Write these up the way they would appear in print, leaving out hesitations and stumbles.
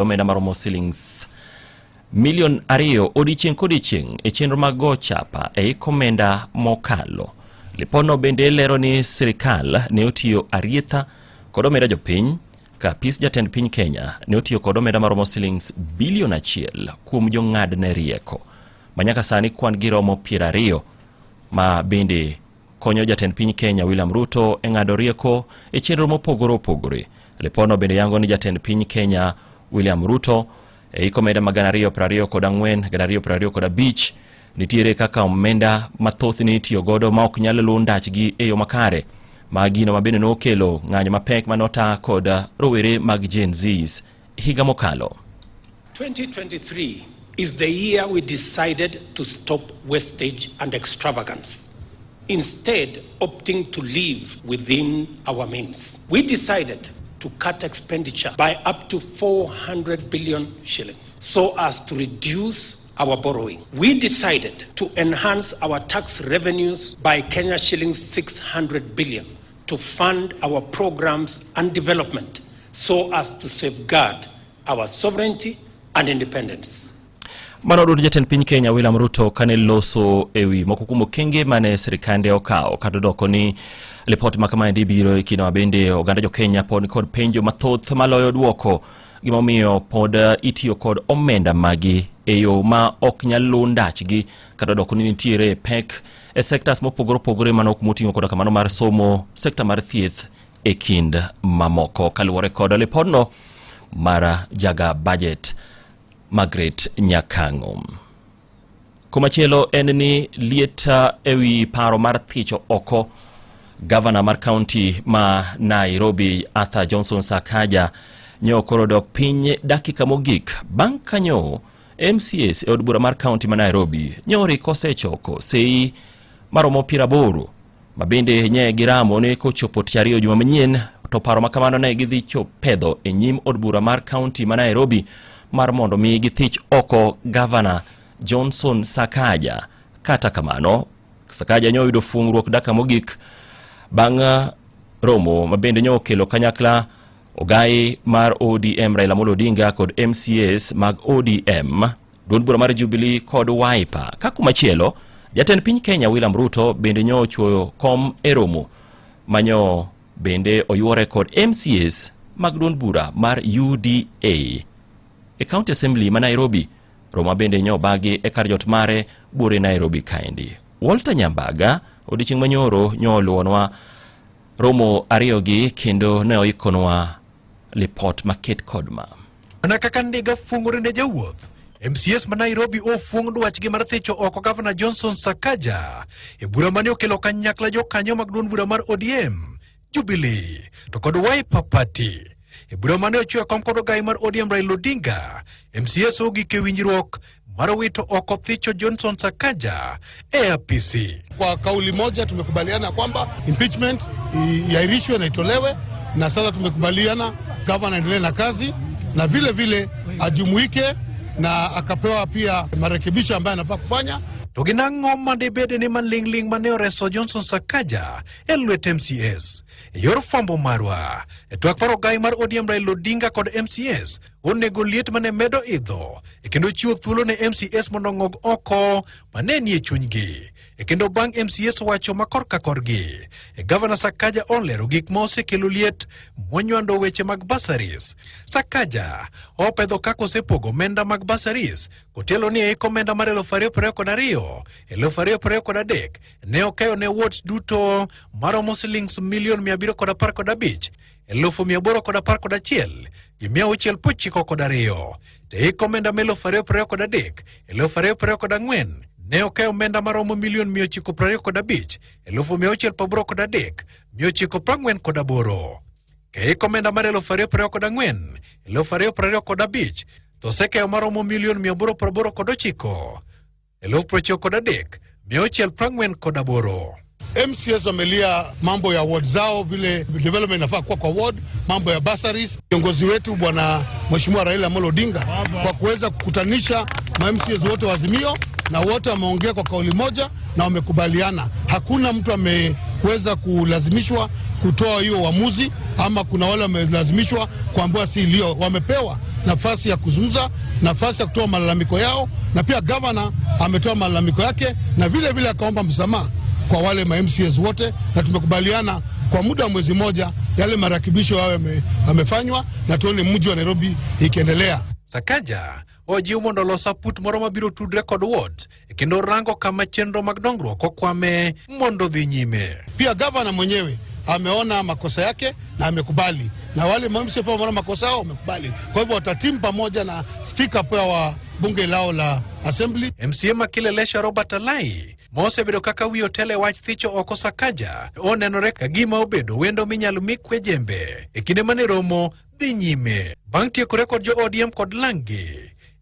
Omenda maromo silings milion 2 odiechieng' kodiechieng' e chenro mag go chapa e ik omenda mokalo. Lipodno bende lero ni sirikal ne otiyo arietha kod omenda jopiny ka apis jatend piny Kenya ne otiyo kod omenda maromo silings bilion 1 kuom jong'adne rieko ma nyaka sani kwan gi romo 20 ma bende konyo jatend piny Kenya William Ruto e ng'ado rieko e chenro mopogore opogore. Lipodno bende yango ni jatend piny Kenya William Ruto e hik omenda ma 2024 2025 nitiere kaka omenda mathoth ne itiyo godo ma ok nyal luw ndachgi e yo makare ma gino ma bende nokelo ng'anyo mapek mane ota kod rowere mag Gen Zs higa mokalo. 2023 is the year we decided to stop wastage and extravagance, instead opting to live within our means. We decided to cut expenditure by up to 400 billion shillings so as to reduce our borrowing. We decided to enhance our tax revenues by Kenya shillings 600 billion to fund our programs and development so as to safeguard our sovereignty and independence. Mano duond jatend piny Kenya William Ruto kane loso ewi moko kuom okenge mane sirikande okawo kata odoko ni lipot ma kamaendi biro e kinde ma bende oganda jo Kenya pod kod penjo mathoth maloyo duoko gimomiyo pod itiyo kod omenda magi e yo ma ok nyal luw ndachgi kata odoko ni nitiere pek e sectors mopogore opogore mano moting'o koda kamano mar somo, sekta mar thieth e kind mamoko kaluwore kod lipodno mar jaga budget Margaret Nyakang'o. Komachielo en ni liet ewi paro mar thicho oko gavana mar kaunti ma Nairobi Arthur Johnson Sakaja nyo koro dok piny dakika mogik bang' kanyo MCAs e od bura mar kaunti ma Nairobi nyori kosechoko sei maromo 80 ma bende nye giramo ni kochopo tich ariyo juma manyien to paro ma kamano ne gidhi pedho e nyim od bura mar kaunti ma Nairobi mar mondo mi githich oko gavana Johnson Sakaja. Kata kamano, Sakaja nyo oyudo fuong'ruok dakika mogik bang' romo ma bende nyo okelo kanyakla ogai mar ODM Raila Amolo Odinga kod MCAs mag ODM, duond bura mar Jubilee kod Wiper. Ka kumachielo, jatend piny Kenya William Ruto bende nyo ochuoyo kom e romo manyo bende oyuore kod MCAs mag duond bura mar UDA e County Assembly ma Nairobi. Romo bende nyo obagi e kar jot mare buore Nairobi kaendi. Walter Nyambaga odiechieng' manyoro nyo oluwonwa romo ariyogi kendo ne oikonwa lipot maket kod ma. Mana kaka ndiga fuong'ore ne jawuoth, MCAs ma Nairobi ofuong' dwachgi mar thicho oko Gavana Johnson Sakaja e bura mane okelo kanyakla jokanyo mag duond bura mar ODM, Jubilee to kod Wiper Party. E bura mane ochiwo kom kod ogai mar ODM Raila Odinga, MCAs ogik e winjruok mar wito oko thicho Johnson Sakaja e apisi. Kwa kauli moja tumekubaliana kwamba impeachment iahirishwe na itolewe, na sasa tumekubaliana gavana aendelee na kazi na vile vile ajumuike na akapewa pia marekebisho ambayo anafaa kufanya. To gin ang'o madibed ni maling'ling' mane oreso Johnson Sakaja e lwet MCAs? E yor fwambo marwa, e twak mar ogai mar ODM Raila Odinga kod MCAs onego liet mane medo idho e kendo chiwo thuolo ne MCAs mondo ong'og oko mane nie chunygi. E kendo bang' MCAs wacho ma korka korgi, e Gavana Sakaja olero gik ma osekelo liet monywando weche mag bursaries. Sakaja opedho kaka osepogo omenda mag bursaries kotielo ni e hik omenda mar 2022, 2023 ne okeyo ne wards duto maromo silings milion 715 811 gi 692. To e hik omenda ma 2023, 2024 ne okeyo omenda maromo milion 925 683 948. E hik omenda mar 2024, 2025 to osekeyo maromo milion 889 93,648. MCAs wamelia mambo ya ward zao, vile development inafaa kuwa kwa ward, mambo ya bursaries. Kiongozi wetu Bwana Mheshimiwa Raila Amolo Odinga kwa kuweza kukutanisha ma MCAs wote wa Azimio, na wote wameongea kwa kauli moja na wamekubaliana. Hakuna mtu ameweza kulazimishwa kutoa hiyo uamuzi, ama kuna wale wamelazimishwa kuambiwa si iliyo. Wamepewa nafasi ya kuzungumza, nafasi ya kutoa malalamiko yao, na pia gavana ametoa malalamiko yake na vile vile akaomba msamaha kwa wale ma MCAs wote, na tumekubaliana kwa muda wa mwezi mmoja yale marekebisho yao yamefanywa na tuone mji wa Nairobi ikiendelea. Sakaja ojiw mondo olos aput moro mabiro tudre kod wards kendo rango kama chenro mag dongruok okwame mondo dhi nyime. Pia gavana mwenyewe ameona makosa yake na amekubali, na wale ma MCA pia wameona makosa yao wamekubali. Kwa hivyo watatimu pamoja na spika pia wa bunge lao la assembly. MCA ma Kilelesha Robert Alai ma osebedo kaka wi otel e wach thicho oko Sakaja onenore ka gima obedo wendo minyalo mi kwe jembe e kinde mane romo dhi nyime. Bang' tiekore kod jo ODM kod langgi,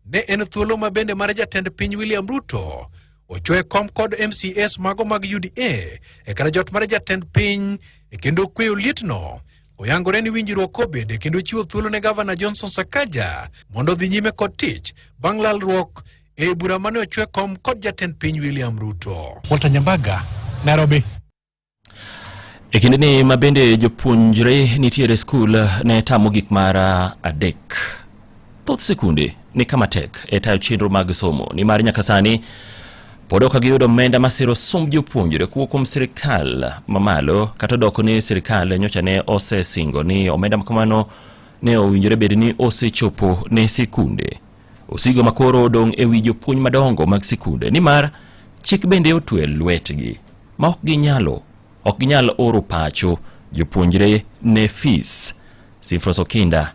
ne en thuolo ma bende mar jatend piny William Ruto ochwe kom kod MCAs mago mag UDA e kar jot mar jatend piny e kendo kweyo lietno. Oyangore ni winjruok obede kendo chiwo thuolo ne gavana Johnson Sakaja mondo odhi nyime kod tich bang' lalruok e bura mane ochwe kom kod jatend piny William Ruto. Walter Nyambaga, Nairobi. E kindeni ma bende jopuonjre nitiere skul ne tamo gik mar adek. Thoth sikunde ni kama tek e tayo chenro mag somo nimar nyaka sani pod ok giyudo omenda masiro somb jopuonjre kowuok kuom sirikal mamalo kata odoko ni sirikal nyocha ne osesingo ni omenda ma kamano ne owinjore bed ni osechopo ne sikunde. Osigo makoro odong' e wi jopuonj madongo mag sikunde nimar chik bende otwe lwetgi ma ok ginyalo ok ginyal oro pacho jopuonjre ne fees. Sifros Okinda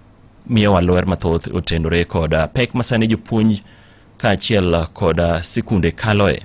miyowa ler mathoth otenore kod pek masani jopuonj kaachiel kod sikunde kaloe.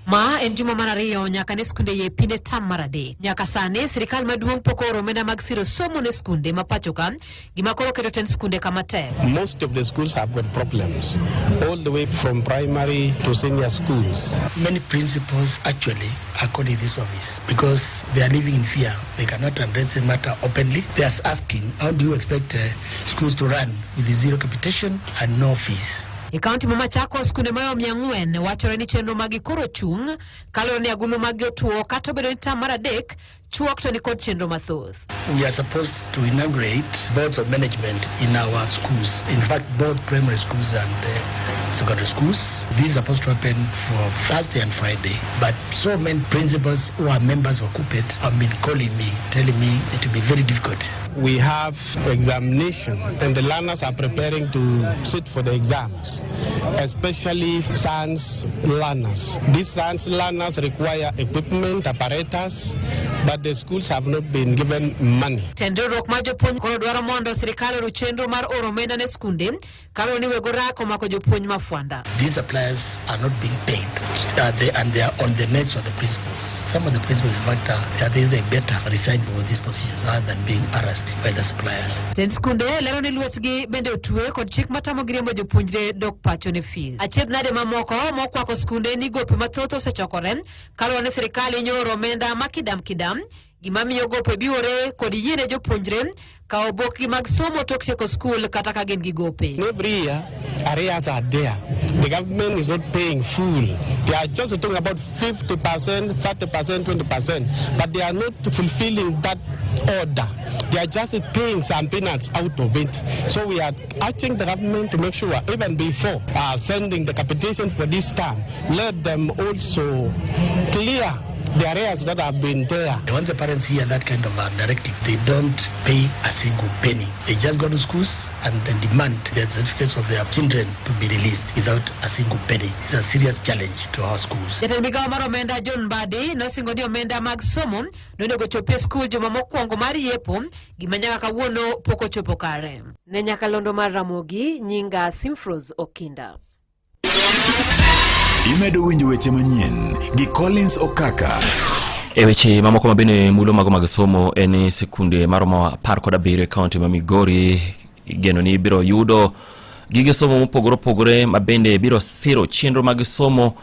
Ma en juma mar ariyo nyaka ne skunde yepi ne tam mar adek. Nyaka sani sirikal maduong' pok ooro omenda mag siro somo ne skunde ma pacho ka, gima koro keto tend skunde kama tek. Most of the schools have got problems, all the way from primary to senior schools. Many principals actually are calling this office because they are living in fear. They cannot address the matter openly. They are asking, how do you expect schools to run with zero capitation and no fees? E kaunti ma Machakos skunde mayo 400 wachore ni chenro magi koro chung' kaluwore ni agulu maggi otuo kata obedo ni tam mar adek chuok to nikod chenro mathoth. We are supposed to inaugurate boards of management in our schools. In fact, both primary schools and secondary schools. This is supposed to happen for Thursday and Friday. But so many principals who are members of KUPPET have been calling me, telling me it will be very difficult. We have examination and the learners are preparing to sit for the exams, especially science learners. These science learners require equipment, apparatus, but the schools have not been given money. Tend riwruok mar jopuonj koro dwaro mondo sirikal oru chenro mar oro omenda ne skunde kaluwore ni weg orako omako jopuonj mafwanda. These suppliers are not being paid, and they are on the necks of the principals. Some of the principals, in fact, they better resign from these positions rather than being harassed by the suppliers. Tend skunde lero ni lwetgi bende otwe kod chik matamogi riembo jopuonjre dok pacho ne fees. Achiedh nade mamoko mokwako skunde ni gope mathoth osechokore kaluwore ni sirikal hinyo oro omenda ma kidam kidam gima miyo gope biwore kod yiene jopuonjre kawo bokgi mag somo tok tieko skul kata ka gin gi gope. Every year, arrears are there. The government is not paying full. They are just talking about 50%, 30%, 20%, but they are not fulfilling that order. They are just paying some peanuts out of it. So we are asking the government to make sure, even before sending the capitation for this term, let them also clear the areas that have been there. Once the parents hear that kind of a directive, they don't pay a single penny. They just go to schools and demand the certificates of their children to be released without a single penny. It's a serious challenge to our schools. Jatend migawo mar omenda John Mbadi nosingo ni omenda mag somo nonego chopi e skul juma mokwongo mar yepo, gima nyaka kawuono pok ochopo kare. Ne nyakalondo mar Ramogi, nyinga Simfros Okinda. Imedo winjo weche manyien gi Collins Okaka. E weche mamoko mabende mulo mago mag somo en ni sikunde maromo 17 e kaunti ma Migori igeno ni biro yudo gige somo mopogore opogore ma bende biro siro chenro mag somo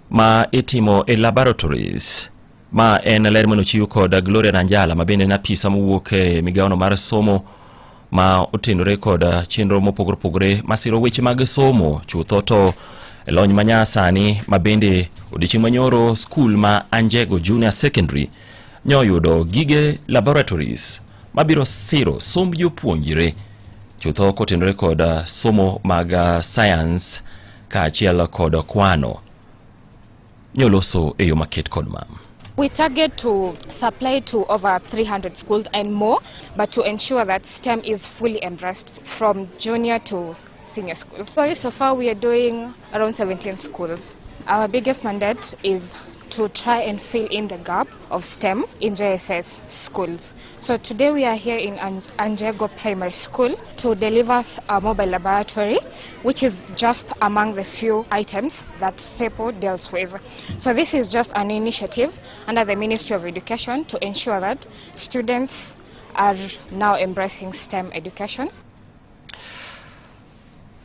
ma itimo e laboratories. Ma en ler mane ochiw kod Gloria Nanjala ma bende en apisa mowuok e migawono mar somo ma otenore kod chenro mopogore opogore masiro weche mag somo chutho to lony manyasani ma bende odiochieng' manyoro skul ma Anjego Junior Secondary nyoyudo gige laboratories mabiro siro somb jopuonjre. Chutho kotenore kod somo mag science kaachiel kod kwano. Nyoloso e yo maket kod mam. We target to supply to over 300 schools and more, but to ensure that STEM is fully embraced from junior to senior school. So far we are doing around 17 schools. Our biggest mandate is to try and fill in the gap of STEM in JSS schools. So today we are here in Anjego Primary School to deliver a mobile laboratory, which is just among the few items that SEPO deals with. So this is just an initiative under the Ministry of Education to ensure that students are now embracing STEM education.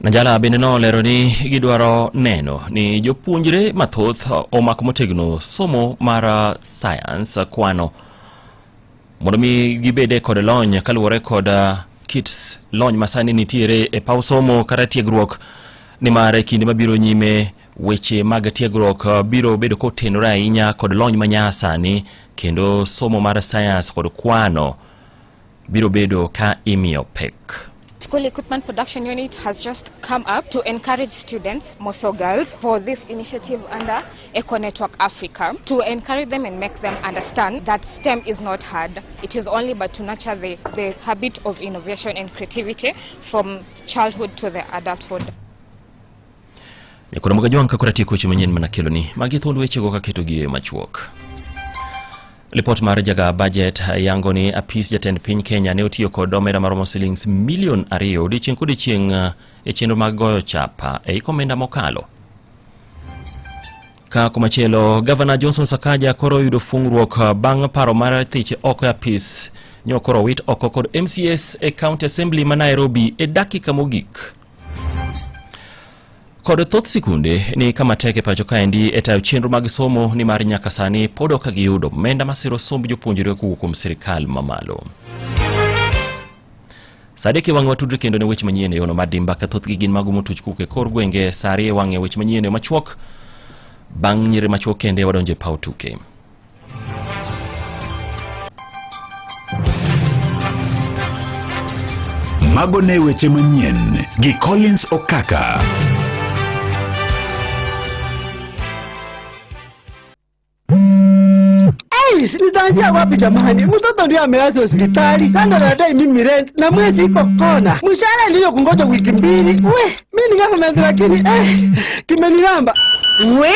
Nanjala bende nolero ni gidwaro neno ni jopuonjre mathoth omako motegno somo mar science kwano mondo mi gibede kod lony kaluwore kod kit lony masani nitiere e paw somo kata tiegruok nimar e kinde mabiro nyime weche mag tiegruok biro bedo kotenore ahinya kod lony manyasani kendo somo mar science kod kwano biro bedo ka imiyo pek. School Equipment Production Unit has just come up to encourage students, more so girls, for this initiative under Eco Network Africa, to encourage them and make them understand that STEM is not hard. It is only but to nurture the habit of innovation and creativity from childhood to the adulthood. Nyakwar Mogajwang' ka koro atieko weche manyien mana keloni. Magi thuond wechego kaketogi e machuok. Lipot mar jaga budget yango ni apis jatend piny Kenya ne otiyo kod omenda maromo silings milion 2 odiechieng' kodiechieng' e chenro mag goyo chapa e hik omenda mokalo. Ka komachielo, Gavana Johnson Sakaja koro oyudo fungruok bang' paro mar thiche oko e apis nyo koro owit oko kod MCS e County Assembly ma Nairobi e dakika mogik. Kod thoth sikunde ni kama tek e pacho kaendi e tayo chenro mag somo nimar nyaka sani pod ok giyudo omenda masiro somb jopuonjre kowuok kuom sirikal mamalo. Saa adek e wang'e watudre kendo ne weche manyien e yono madimba ka thothgi gin mago motuch kowuok e kor gwenge. Saa ariyo e wang'e weche manyien e yo machuok. Bang' nyiri machuok kende wadonjo e paw tuke. Mago ne weche manyien gi Collins Okaka. Hey, nitaanzia wapi jamani? Mtoto ndiye amelazwa hospitali, kando anadai mimi rent na mwezi iko kona. Mshahara ndiyo kungoja wiki mbili. We, mimi ni government lakini kimeniramba. We?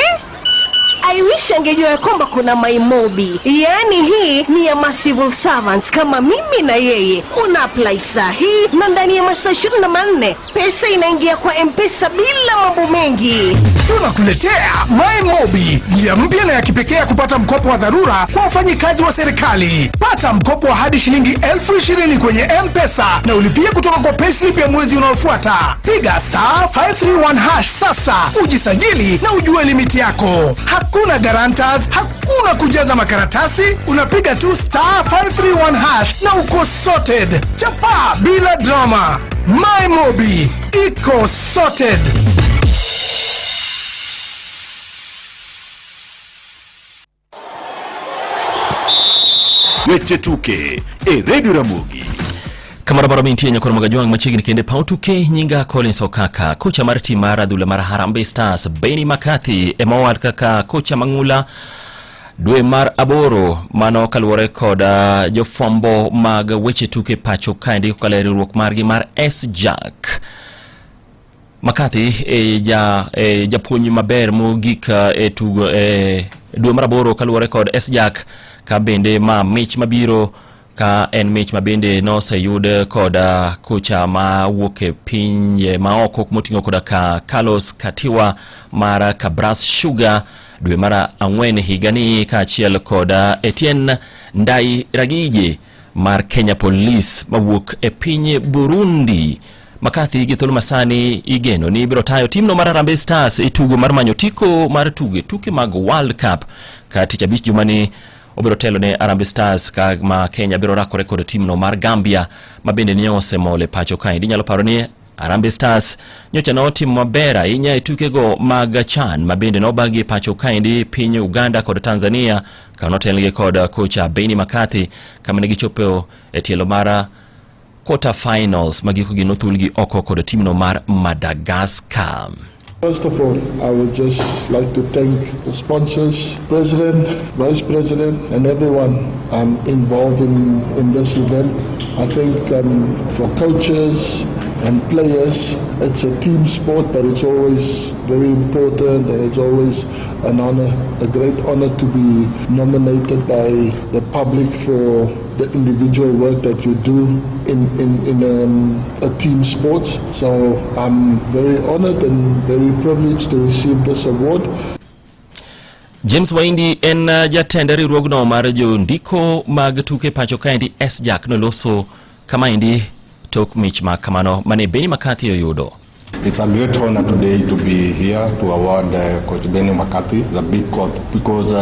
I wish angejua kwamba kuna MyMobi. Yaani hii ni ya ma civil servants kama mimi na yeye. Una apply saa hii na ndani ya masaa 24 pesa inaingia kwa M-Pesa bila mambo mengi. Tunakuletea MyMobi, njia mpya na ya kipekee ya kupata mkopo wa dharura kwa wafanyikazi wa serikali. Pata mkopo wa hadi shilingi 20,000 kwenye M-Pesa na ulipie kutoka kwa payslip ya mwezi unaofuata. Piga star 531 hash sasa ujisajili na ujue limiti yako. Hakuna guarantors, hakuna kujaza makaratasi, unapiga tu star 531 hash na uko sorted. Chapa bila drama. MyMobi iko sorted. Weche tuke e Radio Ramogi. Kamoro moro mintie nyakwar Mogajwang' machiegni kende paw tuke nyinga Collins Okaka. Kocha mar tim mar adhula mar Harambee Stars Benni McCarthy ema owal kaka kocha mang'ula dwe mar 8 mano kaluwore kod jofwambo mag weche tuke pacho kaendi kokalo e riwruok margi mar SJAK. McCarthy e japuonj maber mogik e tugo e dwe mar 8 kaluwore kod SJAK ka bende ma mich mabiro ka en mich ma bende noseyud kod kocha ma wuok e pinje maoko moting'o koda ka Carlos Katiwa mar Kabras Sugar dwe mar 4 higani kaachiel kod Etienne Ndairagije mar Kenya Police mawuok e piny Burundi. McCarthy gi thuolo masani igeno ni biro tayo timno mar Harambee Stars e tugo mar manyo otiko mar tugo e tuke mag World Cup ka tich abich jumani obiro telo ne Harambee Stars ka ma Kenya biro rakore kod timno mar Gambia ma bende ne osemol e pacho kaendi. Inyalo paro ni Harambee Stars nyocha notimo maber ahinya e tukego mag CHAN ma bende nobagi e pacho kaendi piny Uganda kod Tanzania ka notelnegi kod kocha Benni McCarthy kama ne gichopo e tielo mar quarter finals ma gikogi nothulgi oko kod timno mar Madagascar. First of all, I would just like to thank the sponsors, President, Vice President, and everyone involved in this event. I think for coaches and players, it's a team sport, but it's always very important and it's always an honor, a great honor to be nominated by the public for the individual work that you do in a team sports. So I'm very honored and very privileged to receive this award. James Waindi en jatend riwruogno mar jondiko mag tuke pacho kaendi SJAK noloso kamaendi tok mich ma kamano mane Benny McCarthy oyudo. It's a great honor today to be here to award Coach Benny McCarthy, the big coach, because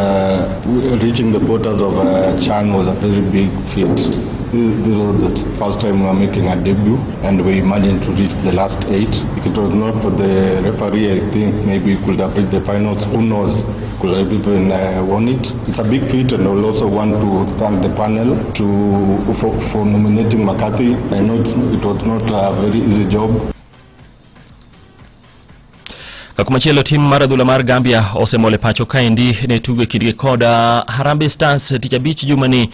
reaching the quarters of CHAN was a very big feat. This was the first time we were making a debut, and we managed to reach the last eight. If it was not for the referee, I think maybe we could have reached the finals. Who knows? Could have even won it. It's a big feat, and I will also want to thank the panel for nominating McCarthy. I know it was not a very easy job. Kakumachielo, tim mar adhula mar Gambia osemol e pacho kaendi ne tugo e kindgi kod Harambee Stars tich abich jumani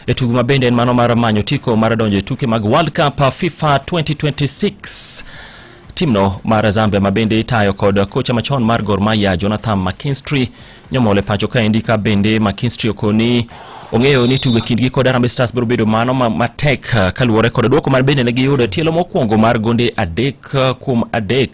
e tugo ma bende en mano mar manyo otiko mar donjo e tuke mag World Cup FIFA 2026. Timno mar Zambia ma bende itayo kod kocha machon mar Gor Mahia Jonathan McKinstry nyomol e pacho kaendi, ka bende McKinstry okoni ong'eyo ni tugo e kindgi kod Harambee Stars biro bedo mano matek kaluwore kod duoko mar bende ne giyudo e tielo mokwongo mar gonde 3-3.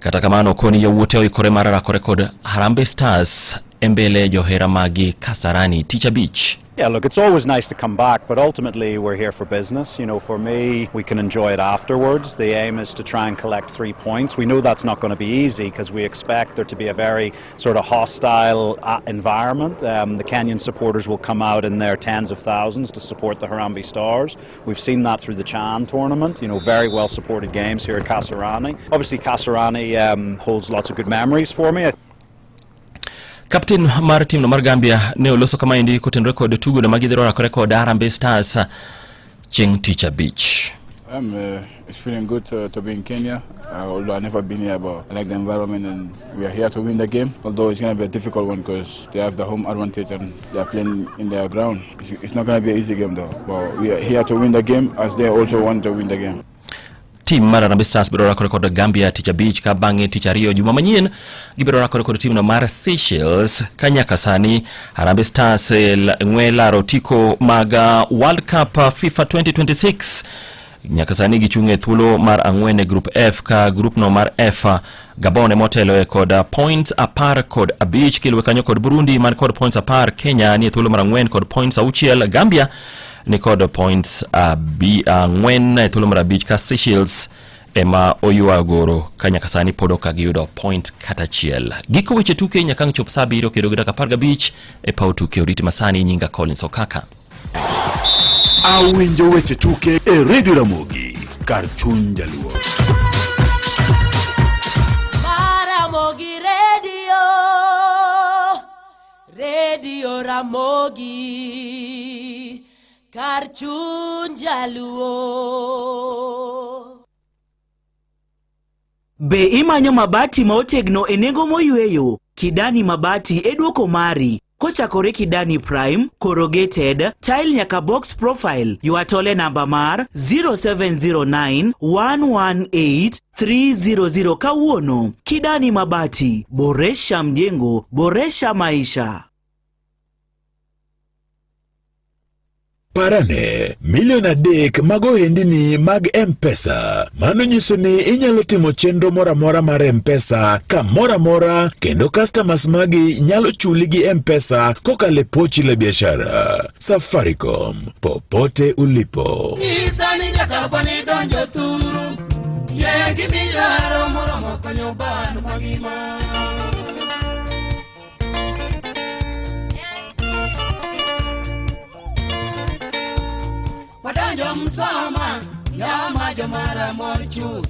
Kata kamano, koni yawuote oikore mar rakore kod Harambee Stars e mbele johera magi Kasarani tich abich. Yeah, look, it's always nice to come back, but ultimately we're here for business. For me, we can enjoy it afterwards. The aim is to try and collect 3 points. We know that's not going to be easy because we expect there to be a very sort of hostile environment. The Kenyan supporters will come out in their tens of thousands to support the Harambee Stars. We've seen that through the Chan tournament. Very well supported games here at Kasarani. Obviously, Kasarani holds lots of good memories for me. Kapten mar timno mar Gambia ne oloso kamaendi kotenore kod tugono ma gidhi rakore kod Harambee Stars chieng' tich abich. It's feeling good to be in Kenya, although I've never been here, but I like the environment and we are here to win the game. Although it's going to be a difficult one because they have the home advantage and they are playing in their ground. It's not going to be an easy game though, but we are here to win the game as they also want to win the game. Tim mar Harambee Stars biro rakore kod Gambia tich abich, ka bang'e tich ariyo juma manyien gibiro rakore kod timno mar Seychelles. Ka nyaka sani Harambee Stars ng'we laro otiko mag World Cup FIFA 2026, nyaka sani gichung' e thuolo mar ang'wen e Group F, ka grup no mar F Gabon emotelo e kod points 15, kiluwe kanyo kod Burundi man kod points 10. Kenya ni e thuolo mar ang'wen kod points 6. Gambia ni kod points 4 e thuolo mar abich, ka Seychelles ema oywa goro ka nyaka sani pod ok giyudo point kata achiel. Giko weche tuke nyaka ang' chop sa 7 kedo gi dakika 15 e paw tuke oriti masani. Nyinga Collins Okaka. Awinjo weche tuke e Radio Ramogi, kar chuny jaluo. Ramogi Radio, Radio Ramogi, kar chuny jaluo. Be imanyo mabati ma otegno e nengo moyweyo? Kidani Mabati e duoko mari. Kochakore Kidani Prime, Corrugated, Tile nyaka Box Profile. Ywa tole namba mar 0709 118 300 kawuono. Kidani Mabati, boresha mjengo, boresha maisha. Parane, milion 3 mag ohendni mag M-Pesa. Mano nyiso ni inyalo timo chenro moro amora mar M-Pesa kamoro amora kendo customers magi nyalo chuli gi M-Pesa kokalo e pochi la biashara. Safaricom, popote ulipo. Nyisa ni nyaka bani donjo thuru yie gimidwaro moromo konyo band mangima. Wadonjo Msoma yama jomara mor chuth.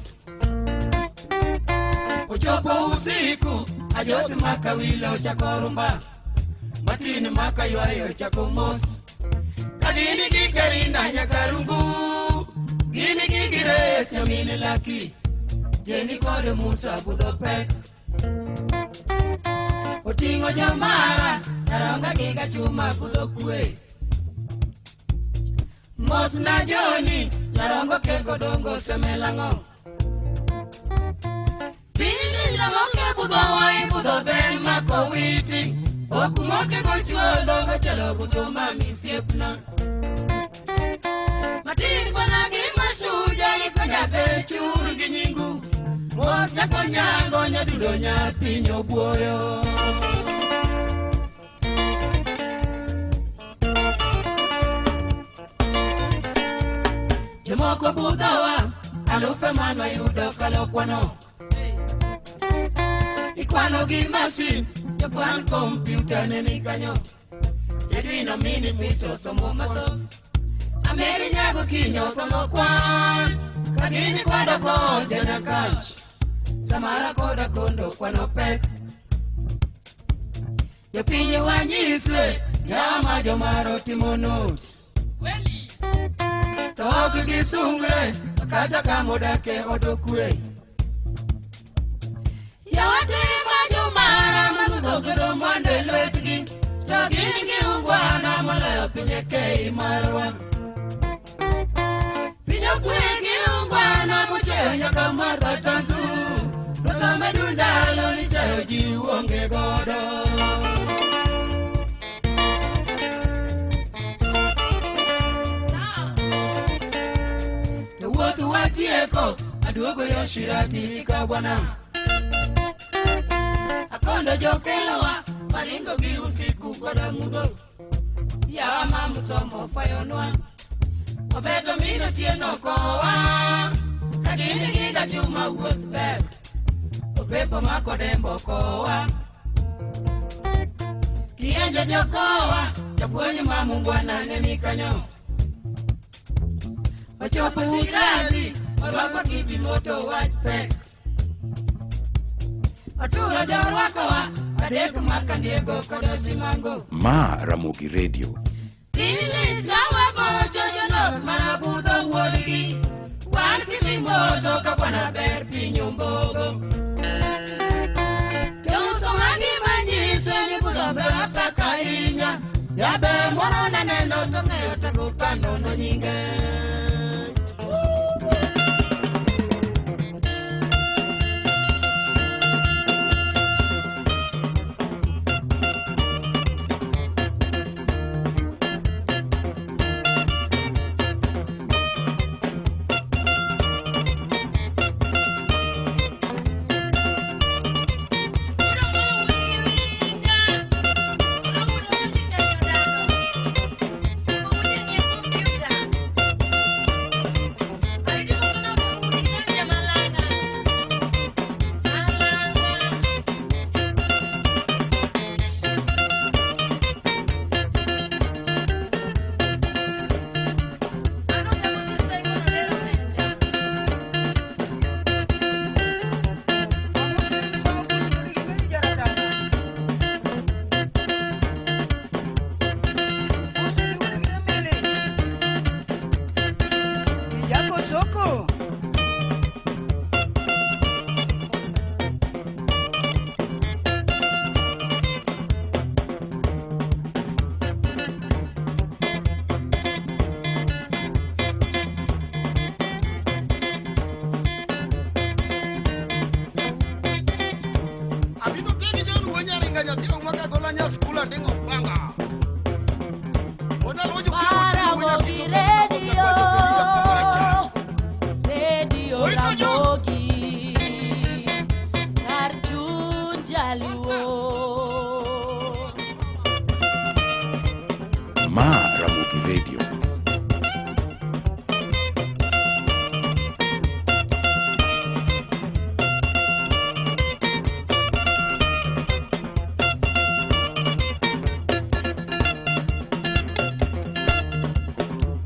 Ochopo usiku ajosi maka wilo chako rumba matin maka ywayo chako mos. Kadini gi Karina nyakarungu. Gini gi Grace nyamine laki Jeni kod Musa budho pek Oting'o jomara Karonga gi gachuma budho kwe Mos na Joni Nyarongo keko dongo semelang'o Piny ramoke budho wai budho ben mako witi Okumoke go chuodho gochalo budho mami siepna Matin bwana gi mashuja gi konya bechur gi nyingu Mos nyakonyango nyadundo nyapiny obuoyo Jomoko budhowa alufe manwayudo kalokwano Ikwano gi masin jokwan kompyuta ne ni kanyo Edwin omini micho somo mathoth Ameri nyago kinyo somo kwan Kagini kwado kod janakach Samara koda kondo kwano pek Jopiny wanyiswe Yama jomaro timo not To ok gisungre Kata kamodake odokwe Yawatima jomara Magudho kedo mondo e lwetgi To gin gi ungwana moloyo pinje kei marwa Piny okwe gi ungwana mocheyo nyaka Martha Tanzu Ruoth omedu ndalo ni chayo ji onge godo To wuoth watieko aduogo yo Shirati ka bwana Akondo jokelowa waringo gi usiku koda mudho Yawa ma musomo fwayonwa Obeto mino tieno kowa Kagini gi gachuma wuoth ber Opepo mako dembo kowa Kienje jokowa Japuonj ma mungwana ne ni kanyo Ochopo Shirati orwako kiti moto wach pek Oturo jorwakowa adek makandiego kod Simango Ma Ramogi Radio. Pilis mawagocho jonorth marabudho wuodgi Wan kilimoto ka bwana ber piny ombogo Jouso magi manyiso ni budho ber apaka ahinya Jaber moro naneno to ng'eyo tago pando no nyinge Kijako soko. Abiro kegi John wuo nyaringa nyathi auma ka gola nya skul anding'o panga. Odalo jo Ramogi Radio, Radio Ramogi, kar chuny jaluo. Ma Ramogi Radio.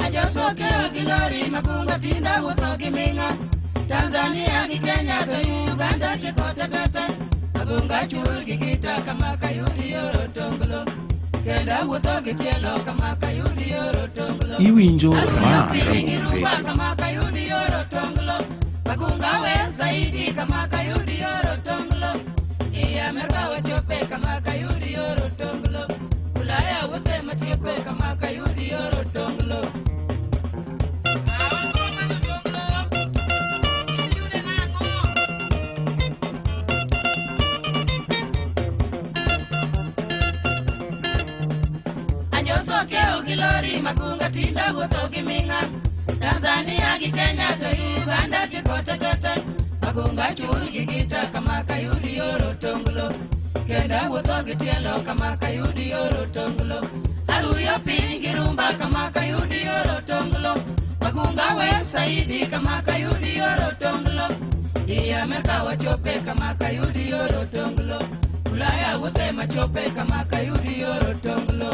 Ajosokeyo gi lori magunga tinda wuotho gi ming'a Tanzania gi Kenya to Uganda tieko tetete Magunga chur gi gita kama kayudi yoro tonglo Kendo awuotho gi tielo kama kayudi yor otonglo. Iwinjo Aruyo ma piny gi Ramogi rumba Radio. kama kayudi yor otonglo. Magunga we saidi kama kayudi yor otonglo. I Amerka wachope kama kayudi yor otonglo. Ulaya wuothe matiekwe kama kayudi yor otonglo. Anyoso keo gi lori magunga tinda wuotho gi ming'a Tanzania gi Kenya to Uganda tieko totota Magunga chul gi gita kama kayudi yor otonglo Kendo awuotho gi tielo kama kayudi yor otonglo Aruyo piny gi rumba kama kayudi yor otonglo Magunga we saidi kama kayudi yor otonglo I Amerka wachope kama kayudi yor otonglo Ulaya wuothe machope kama kayudi yor otonglo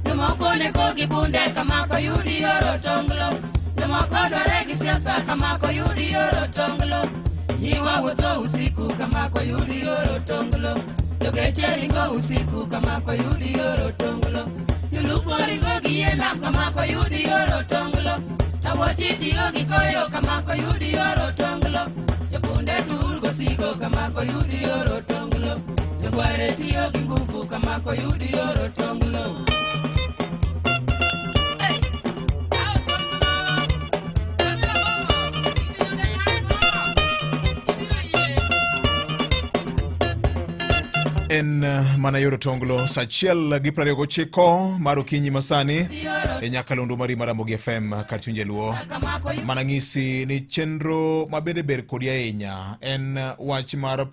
Jomoko neko gi bunde kamako yudi yor otonglo Jomoko dware gi siasa kamako yudi yor otonglo Nyiwa wuotho usiku kamako yudi yor otonglo Jogeche ringo usiku kamako yudi yor otonglo Jolupo ringo gi yie nam kamako yudi yor otonglo Tawochi tiyo gi koyo kamako yudi yor otonglo Jopunde tur gosigo kamako yudi yor otonglo Jogware tiyo gi ngufu kamako yudi yor otonglo En mana yor otonglo sa achiel gi 29 mar okinyi masani e nyakalondo mari mar Ramogi FM kar chuny jaluo. Mana ng'isi ni chenro mabende ber kodi ahinya en wach mar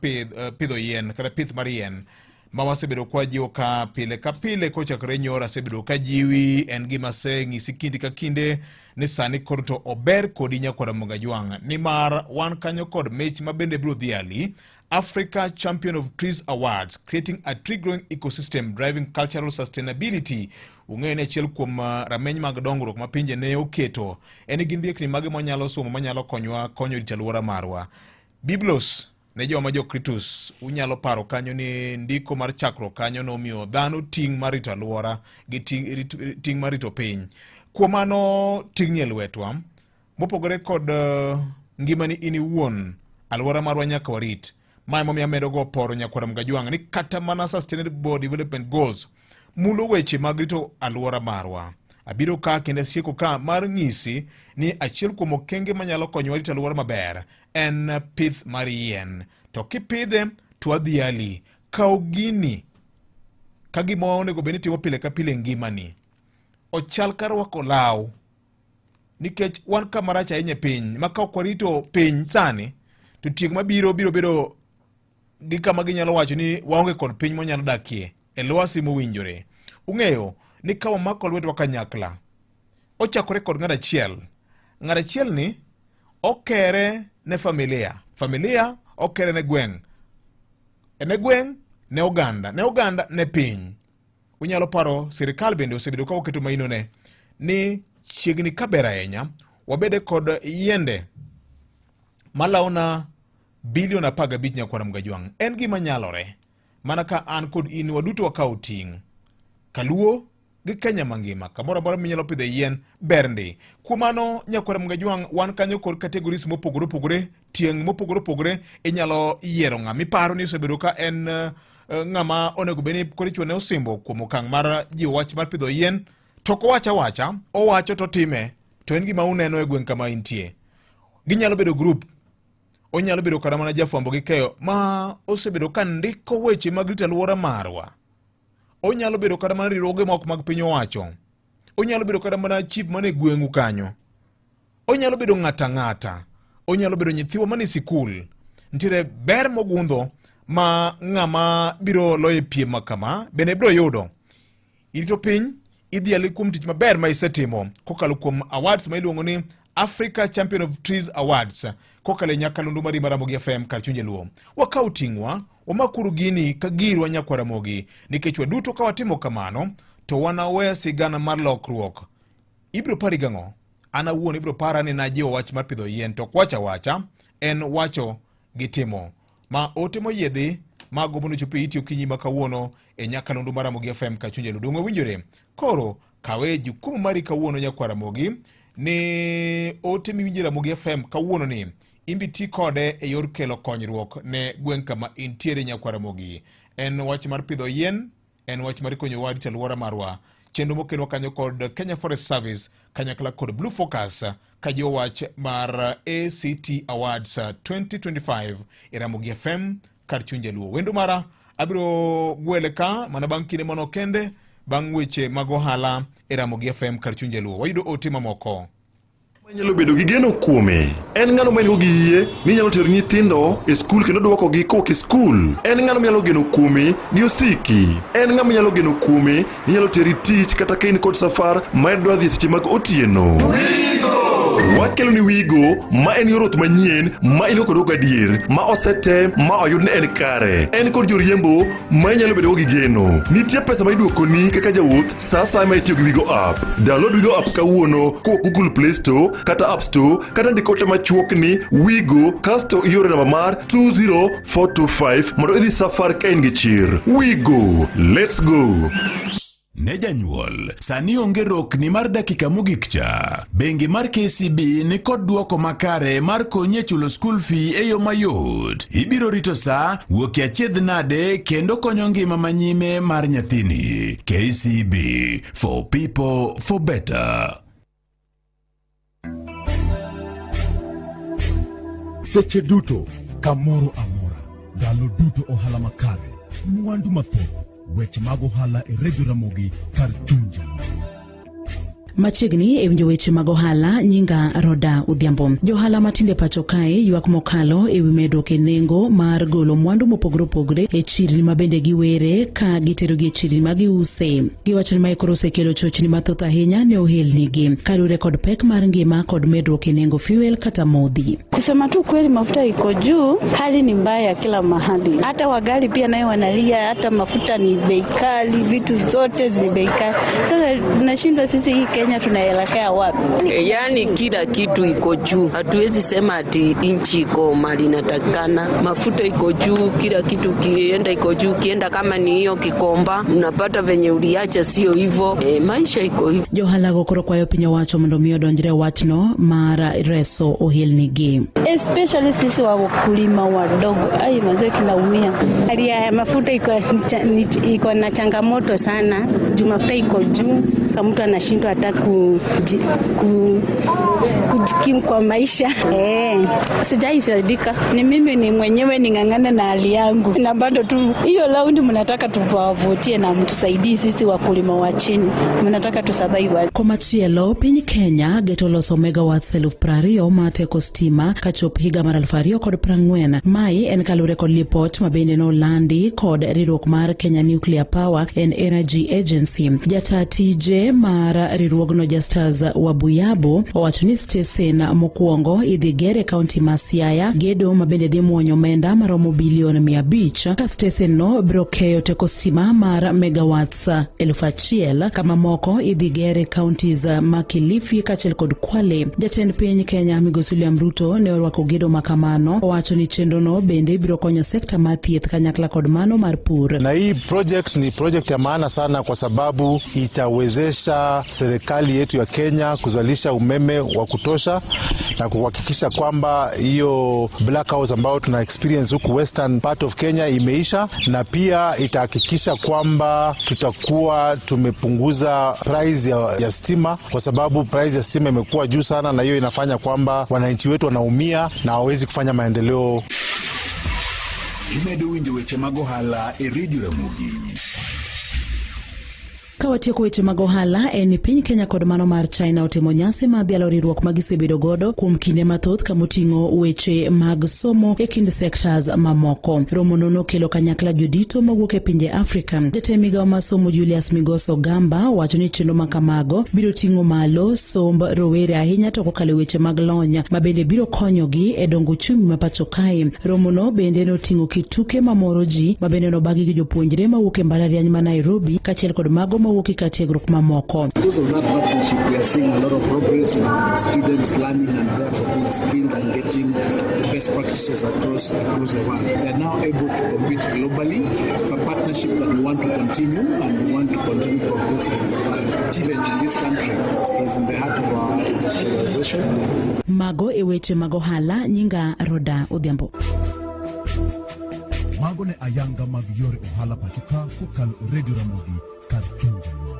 pidho yien kata pith mar yien ma wasebedo kwa jiwo ka pile ka pile kochakore nyoro asebedo ka jiwi en gima aseng'isi kinde ka kinde ni sani koro to ober kodi nyakwar Ramogi Ajwang' nimar wan kanyo kod mich mabende biro dhiali Africa Champion of Trees Awards, creating a tree growing ecosystem driving cultural sustainability. Ung'eyo ni achiel kuom rameny mag dongruok ma pinje ne oketo en ni gin riekni mage mwanyalo somo manyalo konyowa konyo rito alwora marwa. Biblos ne joma jokritus unyalo paro kanyo ni ndiko mar chakruok kanyo nomiyo dhano ting' mar rito alwora gi ting' mar rito piny. Kuom mano ting'ni e lwetwa mopogore kod ngimani in iwuon, alwora marwa nyaka warit. Ma emomiyo amedo go poro nyakwar Mgajwang' ni kata mana Sustainable Development Goals mulo weche mag rito alwora marwa. Abiro ka kendo asieko ka mar ng'isi ni achiel kuom okenge manyalo konyowa rito alwora maber en pith mar yien. To kipidhe to adhiali, kaw gini ka gima onego bed ni itimo pile ka pile e ngimani. Ochal ka rwako law nikech wan kama rach ahinya e piny ma ka ok warito piny sani to tieng' mabiro biro bedo gi kama ginyalo wacho ni waonge kod piny mwanyalo dakie e lwasi mowinjore. Ung'eyo ni ka wamako lwetwa kanyakla, ochakore kod ng'at achiel. Ng'at achiel ni okere ne familia, familia okere ne gweng', ne gweng' ne oganda, ne oganda ne piny. Unyalo paro sirikal bende osebedo ka oketo maino ne ni chiegni ka ber ahinya wabede kod yiende malawona bilion 15 nyakwar Mgajwang'. En gima nyalore mana ka an kod in waduto wakawo ting'. Kaluo gi Kenya mangima kamoro amora minyalo pidhe yien ber ndi. Kuom mano nyakwar Mgajwang' wan kanyo kod categories mopogore opogore, tieng' mopogore opogore, inyalo yiero ng'ama iparo ni osebedo ka en ng'ama onego bed ni koro ichuone osimbo kuom okang' mar jiwo wach mar pidho yien to ok owach awacha, owacho to otime to en gima uneno e gweng' kama intie. Ginyalo bedo group, onyalo bedo kata mana jafwambo gi keyo ma osebedo ka ndiko weche mag rito alwora marwa. Onyalo bedo kata mana riwruoge moko mag piny owacho. Onyalo bedo kata mana chief mane gweng'u kanyo. Onyalo bedo ng'ata ng'ata. Onyalo bedo nyithiwa mane sikul. Nitiere ber mogundho ma ng'ama biro loyo e piem ma kama bende biro yudo. Irito piny, idhiali kuom tich maber ma isetimo kokalo kuom awards ma iluongo ni Africa Champion of Trees Awards kokalo e nyakalondo mari mar Ramogi FM kar chuny Jaluo. Wakaw ting'wa, wamakuru gini ka girwa nyakwar Ramogi, nikech waduto ka watimo kamano to wanawe sigana mar lokruok. Ibiro pari gang'o? An awuon ibiro para ni najiwo wach mar pidho yien to ok wacho awacha, en wacho gi timo. Ma ote moyiedhi ma gombo nochopo e iti okinyi ma kawuono e nyakalondo mar Ramogi FM Kachunje Ludongo winjore. Koro kawe jukumu mari kawuono nyakwar Ramogi ni ote miwinjo Ramogi FM kawuono ni imbi ti kode e yor kelo konyruok ne gweng' kama intiere nyakwar Ramogi. En wach mar pidho yien, en wach mar konyowa rito alwora marwa. Chenro mokelwa kanyo kod Kenya Forest Service kanyakla kod Blue Focus kajiwo wach mar ACT Awards 2025 e Ramogi FM kar chuny jaluo. Wendo mara abiro gwele ka mana bang' kinde mano kende bang' weche mag ohala e Ramogi FM kar chuny jaluo. Wayudo ote mamoko. Nyalo bedo gi geno kuome. En ng'ano ma en-go gi yie ni nyalo tero nyithindo e skul kendo dwokogi kowuok e skul? En ng'ano minyalo geno kuome gi osiki? En ng'ama inyalo geno kuome ni nyalo teri tich kata ka in kod safar ma idwa dhi e seche mag otieno? Wakelo ni Wigo ma en yor wuoth manyien ma in go kod gadier ma osetem ma oyud ni en kare. En kod joriembo ma inyalo bedogo gi geno. Nitie pesa ma iduokoni kaka jawuoth sa asaya ma itiyo gi Wigo app. Download Wigo app kawuono kowuok Google Play Store kata App Store kata ndik ote machuok ni Wigo kasto ioro namba mar 20425 mondo idhi safar ka in gi chir. Wigo, let's go! Ne janyuol, sani onge rokni mar dakika mogik cha. Bengi mar KCB ni kod duoko makare mar konyi e chulo school fee e yo mayot. Ibiro rito sa, wuok e achiedh nade kendo konyo ngima manyime mar nyathini. KCB, for people, for better. Seche duto, kamoro amora, ndalo duto ohala makare, mwandu mathoth, weche mag ohala e Radio Ramogi kar chuny jaluo. Machiegni e winjo weche mag ohala, nyinga Roda Odhiambo. Johala matindo e pacho kae ywak mokalo e wi medruok e nengo mar golo mwandu mopogore opogore e chirni ma bende giwere ka giterogi e chirni ma giuse. Giwacho ni mae koro osekelo chochni mathoth ahinya ne ohelnigi kaluwore kod pek mar ngima kod medruok e nengo fuel kata modhi. Kusema tu kweli, mafuta iko juu, hali ni mbaya kila mahali, hata wagari pia nayo wanalia, hata mafuta ni bei kali, vitu zote ni bei kali. Sasa tunashindwa sisi, hii Kenya tunaelekea wapi? Yaani kila kitu iko juu, hatuwezi sema ati nchi iko mali inatakikana. Mafuta iko juu, kila kitu kienda iko juu, kienda kama ni hiyo Kikomba unapata venye uliacha sio hivyo. E, maisha iko hivyo. Johalago koro kwayo piny owacho mondo mi odonjre e wachno mar reso ohelnigi. Especially sisi wakulima wadogo, ai mazee, tunaumia. Hali ya mafuta iko na changamoto sana juu mafuta iko juu, kama mtu anashindwa hata kujikimu kwa maisha. Sijaisaidika, ni mimi ni mwenyewe ning'ang'ane na hali yangu, na bado tu hiyo raundi mnataka tuwavutie na mtusaidie sisi wakulima wa chini, mnataka tusurvive aje? Komachielo, piny Kenya geto loso megawatts 20,000 mar teko stima kachop higa mar 2040. Mae en kaluwore kod lipot ma bende nolandi kod riwruok mar Kenya Nuclear Power and Energy Agency. Jata tije mar riwruogno Justus Wabuyabo owacho ni stesen mokwongo idhi ger e kaunti ma Siaya, gedo ma bende dhi muonyo omenda maromo bilion 500 ka stesen no biro keyo teko stima mar megawatts 1,000 kama moko idhi ger e counties ma Kilifi kaachiel kod Kwale. Jatend piny Kenya Migosi William Ruto ne orwako gedo ma kamano, owacho ni chenrono bende biro konyo sekta mar thieth kanyakla kod mano mar pur. Na hii project ni project ya maana sana kwa sababu itawezesha serikali yetu ya Kenya kuzalisha umeme wa kutosha na kuhakikisha kwamba hiyo blackout ambayo tuna experience huku western part of Kenya imeisha, na pia itahakikisha kwamba tutakuwa tumepunguza price ya stima, kwa sababu price ya stima imekuwa juu sana, na hiyo inafanya kwamba wananchi wetu wanaumia na hawawezi kufanya maendeleo. Imedo winjo weche mag ohala e Radio Ramogi. Ka watieko weche mag ohala en ni piny Kenya kod mano mar China otimo nyasi mar dhialo riwruok ma gisebedo godo kuom kinde mathoth kamoting'o weche mag somo e kind sectors mamoko. Romono nokelo kanyakla jodito mawuok e pinje Afrika. Jatend migawo mar somo Julius Migoso Gamba wacho ni chenro ma kamago biro ting'o malo somb rowere ahinya to kokalo e weche mag lony ma bende biro konyogi e dongo uchumi ma pacho kae. Romono bende noting'o kit tuke mamoro ji ma bende nobagi gi jopuonjre mawuok e mbalariany ma Nairobi kaachiel kod mago mawuok mowuok ka tiegruok mamoko. Because of that partnership, we are seeing a lot of progress in students learning and therefore being skilled and getting the best practices across the world. They are now able to compete globally. It's a partnership that we want to continue and we want to continue progressing. TVET in this country is in the heart of our industrialization. Mago e weche mag ohala nyinga Roda Odhiambo. Mago ne ayanga mag yore ohala pacho ka kokalo e Radio Ramogi kar chuny jaluo.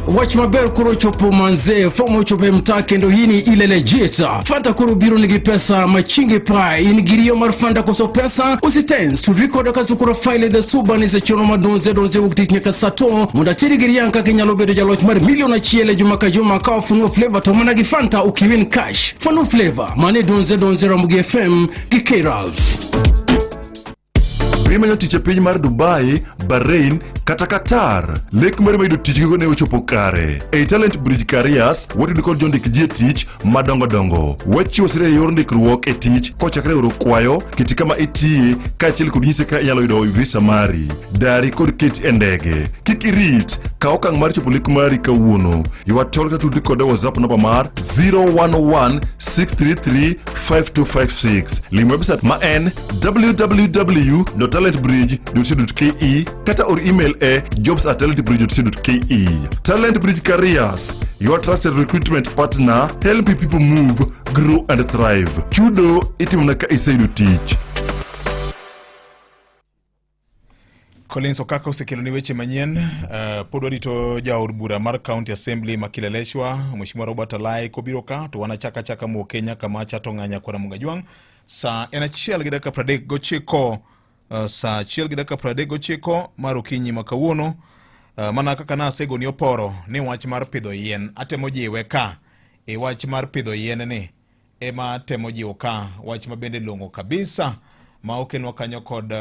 Wach maber koro ochopo manze, fomu ochopo e mtaa kendo hii ni ile legit. Fanta koro biro nigi pesa machingi pa in gi riyo mar Fanta koso pesa usitense to record kasukura file the suba ni sechono madonze donze wuok tich nyaka saa to mondo ateri gi riang kaka inyalo bedo jaloch mar milion achiel e juma ka juma ka wafunuo flavor to mana gi Fanta ukiwin cash. Funuo flavor mane donze donze Ramogi FM gi K-Ralph. Be imanyo tich e piny mar Dubai, Bahrain kata Qatar? Lek mari mar yudo tich gikone ochopo kare. Ei Talent Bridge Careers, watudo kod jondik ji e tich madongo dongo. Wachiwo sire e yor ndikruok e tich kochakre oro kwayo, kiti kama itiye, kaachiel kod nyise ka inyalo yudo visa mari, dari kod keti e ndege. Kik irit, kaw okang' mar chopo lek mari kawuono. Ywa tol kata tudri kode WhatsApp namba mar 011 633 5256. Lim website ma en www.talentbridge.co.ke kata or email e jobs@talentbridge.co.ke. Talent Bridge Careers, your trusted recruitment partner, helping people move, grow and thrive. Chudo itimona ka iseyudo tich. Collins Okaka osekelo ni weche manyien. Pod warito jaod bura mar County Assembly ma Kileleshwa Mheshimiwa Robert Alai kobiro ka to wanachaka achaka muo Kenya kama chato ng'anya kora Mugajwang'. Saa en achiel gi dakika 39, saa achiel gi dakika 39 mar okinyi ma kawuono. Mana kaka nasegoni oporo ni wach mar pidho yien atemo jiwe ka e wach mar pidho yien ni ema temo jiwo ka wach ma bende long'o kabisa ma okelnwa kanyo kod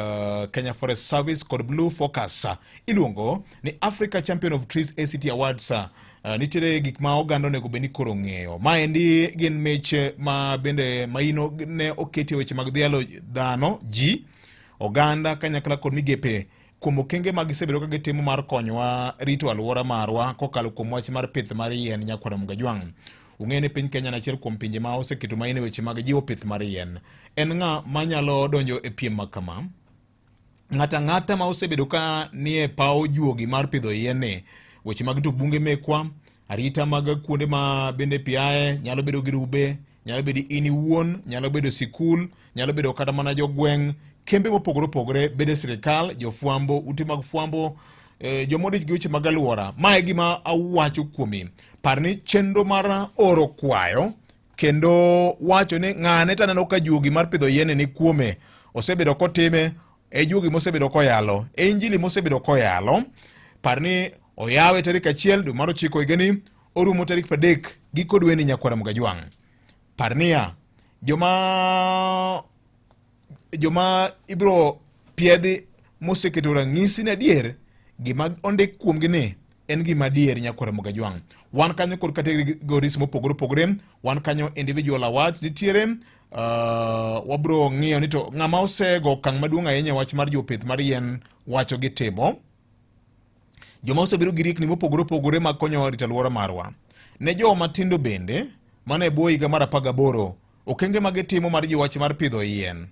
Kenya Forest Service kod Blue Focus iluongo ni Africa Champion of Trees ACT Awards. Nitiere gik ma oganda onego bed ni koro ng'eyo. Maendi gin mich ma bende maino ne oketi e weche mag dhialo dhano ji oganda kanyakla kod migepe kuom okenge ma gisebedo ka gitimo mar konyowa rito alwora marwa kokalo kuom wach mar pith mar yien nyakwara Mugajwang'. Ung'eyo ni piny Kenya en achiel kuom pinje ma oseketo maino e weche mag jiwo pith mar yien. En ng'a manyalo donjo e piem ma kama? Ng'ato ang'ata ma osebedo ka nie paw juogi mar pidho yien ni, weche mag rito bunge mekwa, arita mag kuonde ma bende pi aye, nyalo bedo girube, nyalo bedo in iwuon, nyalo bedo sikul, nyalo bedo kata mana jogweng', kembe mopogore opogore, bede sirikal, jofwambo, ute mag fwambo, joma odich gi weche mag alwora. Ma e gima awacho kuomi. Par ni chenro mar oro kwayo kendo wacho ni ng'ane to aneno ka juogi mar pidho yien ni kuome osebedo kotime e juogi mosebedo koyalo e injili mosebedo koyalo. Par ni oyawe tarik 1 dwe mar 9 higani orumo tarik 30 giko dweni nyakwara Mugajwang'. Par niya, joma ibiro piedhi moseketo ranyisi ni adier gima ondik kuomgi ni en gima adier nyakwara Mugajwang'. Wan kanyo kod categories mopogore opogore, wan kanyo individual awards nitiere, wabro ng'iyo ni to ng'ama osego okang' maduong' ahinya e wach mar jopith mar yien wacho gi timo. Joma osebiro gi riekni mopogore opogore mag konyo rito alwora marwa. Ne joma tindo bende, mana e bwo higa mar 18, okenge ma gitimo mar jiwo wach mar pidho yien.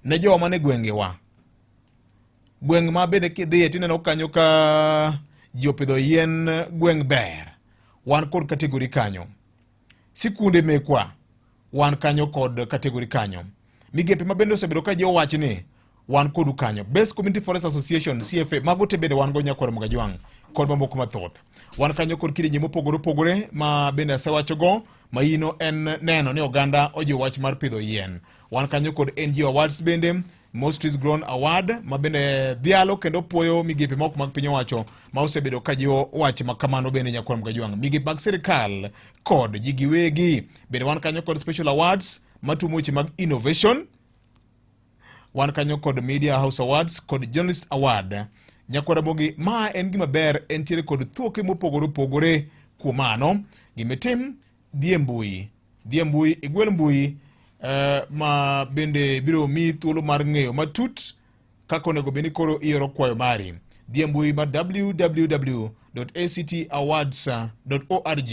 Ne joma man e gwengewa, gweng' ma bende kidhiye tineno kanyo ka ji opidho yien, gweng' ber. Wan kod kategori kanyo. Sikunde mekwa, wan kanyo kod kategori kanyo. Migepe ma bende osebedo ka jiwo wach ni wan kodu kanyo. Best Community Forest Association CFA, mago te bende wan go nyakwar Mugajwang' kod mamoko mathoth. Wan kanyo kod kidienje mopogore opogore ma bende asewachogo, maino en neno ni oganda ojiwo wach mar pidho yien. Wan kanyo kod NGO Awards bende, Most Trees Grown Award ma bende dhialo kendo puoyo migepe moko mag piny owacho ma osebedo ka jiwo wach ma kamano bende nyakwar Mugajwang'. Migepe mag sirikal kod ji giwegi bende wan kanyo kod Special Awards matumo weche mag innovation. Wan kanyo kod Media House Awards kod Journalist Award. Nyakwar Ramogi, ma en gima ber, entiere kod thuoke mopogore opogore. Kuom mano, gimitim, dhi e mbui, dhi e mbui, igwel mbui ma bende biro miyi thuolo mar ng'eyo matut kaka onego bed ni koro ioro kwayo mari. Dhi e mbui ma www.actawards.org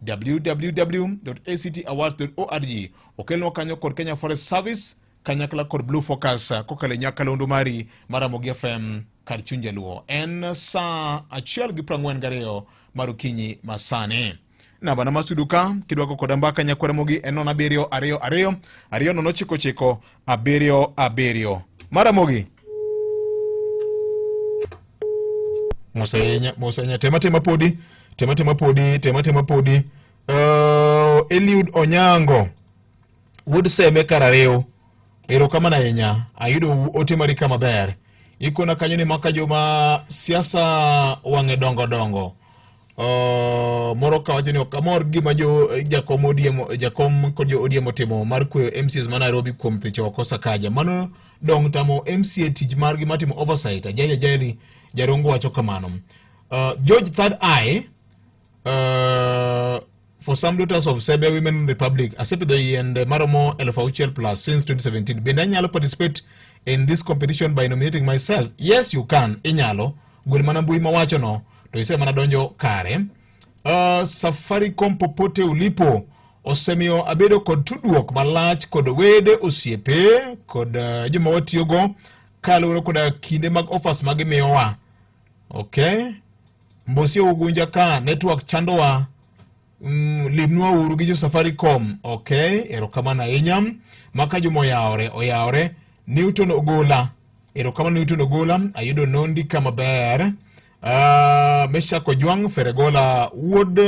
www.actawards.org okelnwa kanyo kod Kenya Forest Service kanyakla kod Blue Focus kokalo e nyakalondo mari mar Ramogi FM kar chuny jaluo. En saa 1:42 mar okinyi masani. Namba na mar studio ka kidwako koda mbaka nyakwar Ramogi en 07 2 2 2 0 9 9 7 7. Mar Ramogi. Mos ahinya, mos ahinya. Tema tema podi, tema tema podi, tema tema podi. Eliud Onyango wuod Seme Karariw, erokamano ahinya. Ayudo ote mari ka maber. Ikona kanyo ni maka joma siasa wang'e dongo dongo. Moro ka wacho ni ok amor gima jo jakom ODM, jakom kod jo ODM otimo mar kweyo MCAs ma Nairobi kuom thicho oko Sakaja. Mano dong tamo MCA tich margi mar timo oversight. Ajali ajali Jarongo wacho kamano. George Third Eye for some daughters of Serbia Women Republic asepidho yiende maromo 6,000 plus since 2017. Bende anyalo participate in this competition by nominating myself? Yes, you can. Inyalo. Gwel mana mbui mawacho no to ise mana donjo kare. Safaricom popote ulipo osemiyo abedo kod tudruok malach kod wede, osiepe kod joma watiyogo kaluwore koda kinde mag offers ma gimiyowa. Okay. Mbosi Ugunja ka network chandowa. Limnwa uru gi jo Safaricom. Okay, erokamano ahinya. Maka juma oyawore, oyawore. Newton Ogola. Erokamano Newton Ogola, ayudo nondi ka maber. Meshak Ojwang' Feregola wuod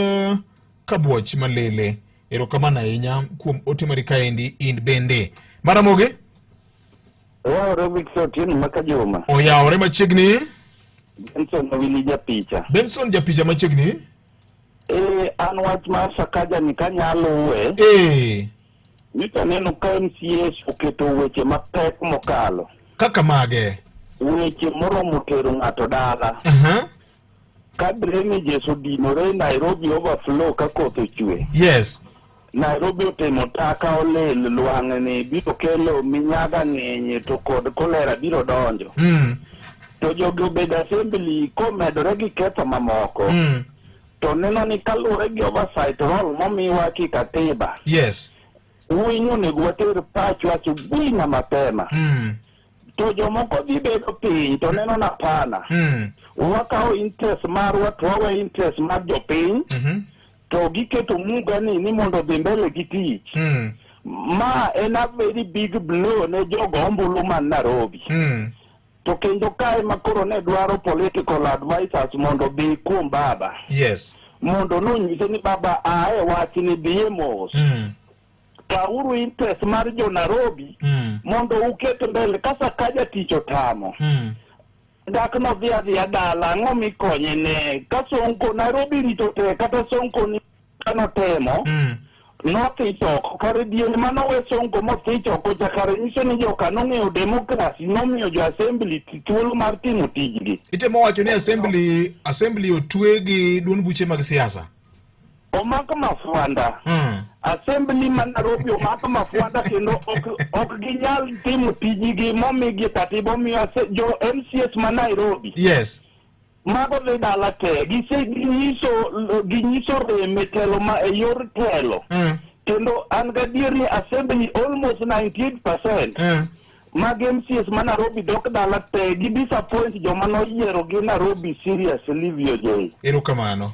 Kabuoch Malele. Erokamano ahinya kuom ote mari kaendi in bende. Maramogi? Oyawore Victor Otieno maka Juma. Oyawore machiegni. Benson Owili japicha. Benson japicha machiegni. An wach mar Sakaja ni kanyaluwe. Nyocha neno ka MCAs oketo weche mapek mokalo. Kaka mage? Weche moromo tero ng'ato dala. Ka drainages odinore Nairobi overflow ka koth ochwe. Yes. Nairobi otimo taka olil lwang'ni biro kelo minyaga ng'eny to kod kolera biro donjo. To jogi obedo assembly komedore gi ketho mamoko. To neno ni kaluwore gi oversight role momiwa ki katiba. Yes. Winy onego water pachwa asubuhi na mapema. To jomoko dhi bedo piny to neno na pana. Wakawo interest marwa to wawe interest mar jopiny. To giketo muga ni mondo odhi mbele gi tich. Ma en a very big blow ne jogo ombulu man Nairobi. To kendo kae ma koro ne dwaro political advisors mondo obi kuom baba. Yes. Mondo nonyise ni baba ae wach ni dhiye mos. Kawuru interest mar jo Nairobi mondo uket mbele ka Sakaja tich otamo. Dak nodhi adhiya dala ang'o mikonye ne ka Sonko Nairobi rito te kata Sonko ni kanotemo nothich oko kare diere manowe Sonko mothich oko cha kare nyiso ni joka nong'eyo democracy nomiyo jo assembly thuolo mar timo tijgi. Itemo wacho ni assembly otwe gi duond buche mag siasa. Omak mafwanda. Assembly ma Nairobi omak mafwanda kendo ok ginyal timo tijgi momigi katiba omiyo jo MCS ma Nairobi. Yes. Mago dhi dala te. Ginyiso rem e telo ma e yor telo. Kendo an gadier ni assembly almost 98% mag MCS ma Nairobi dok dala te. Gi disappoint joma noyiero gi Nairobi seriously VOJ. Erokamano.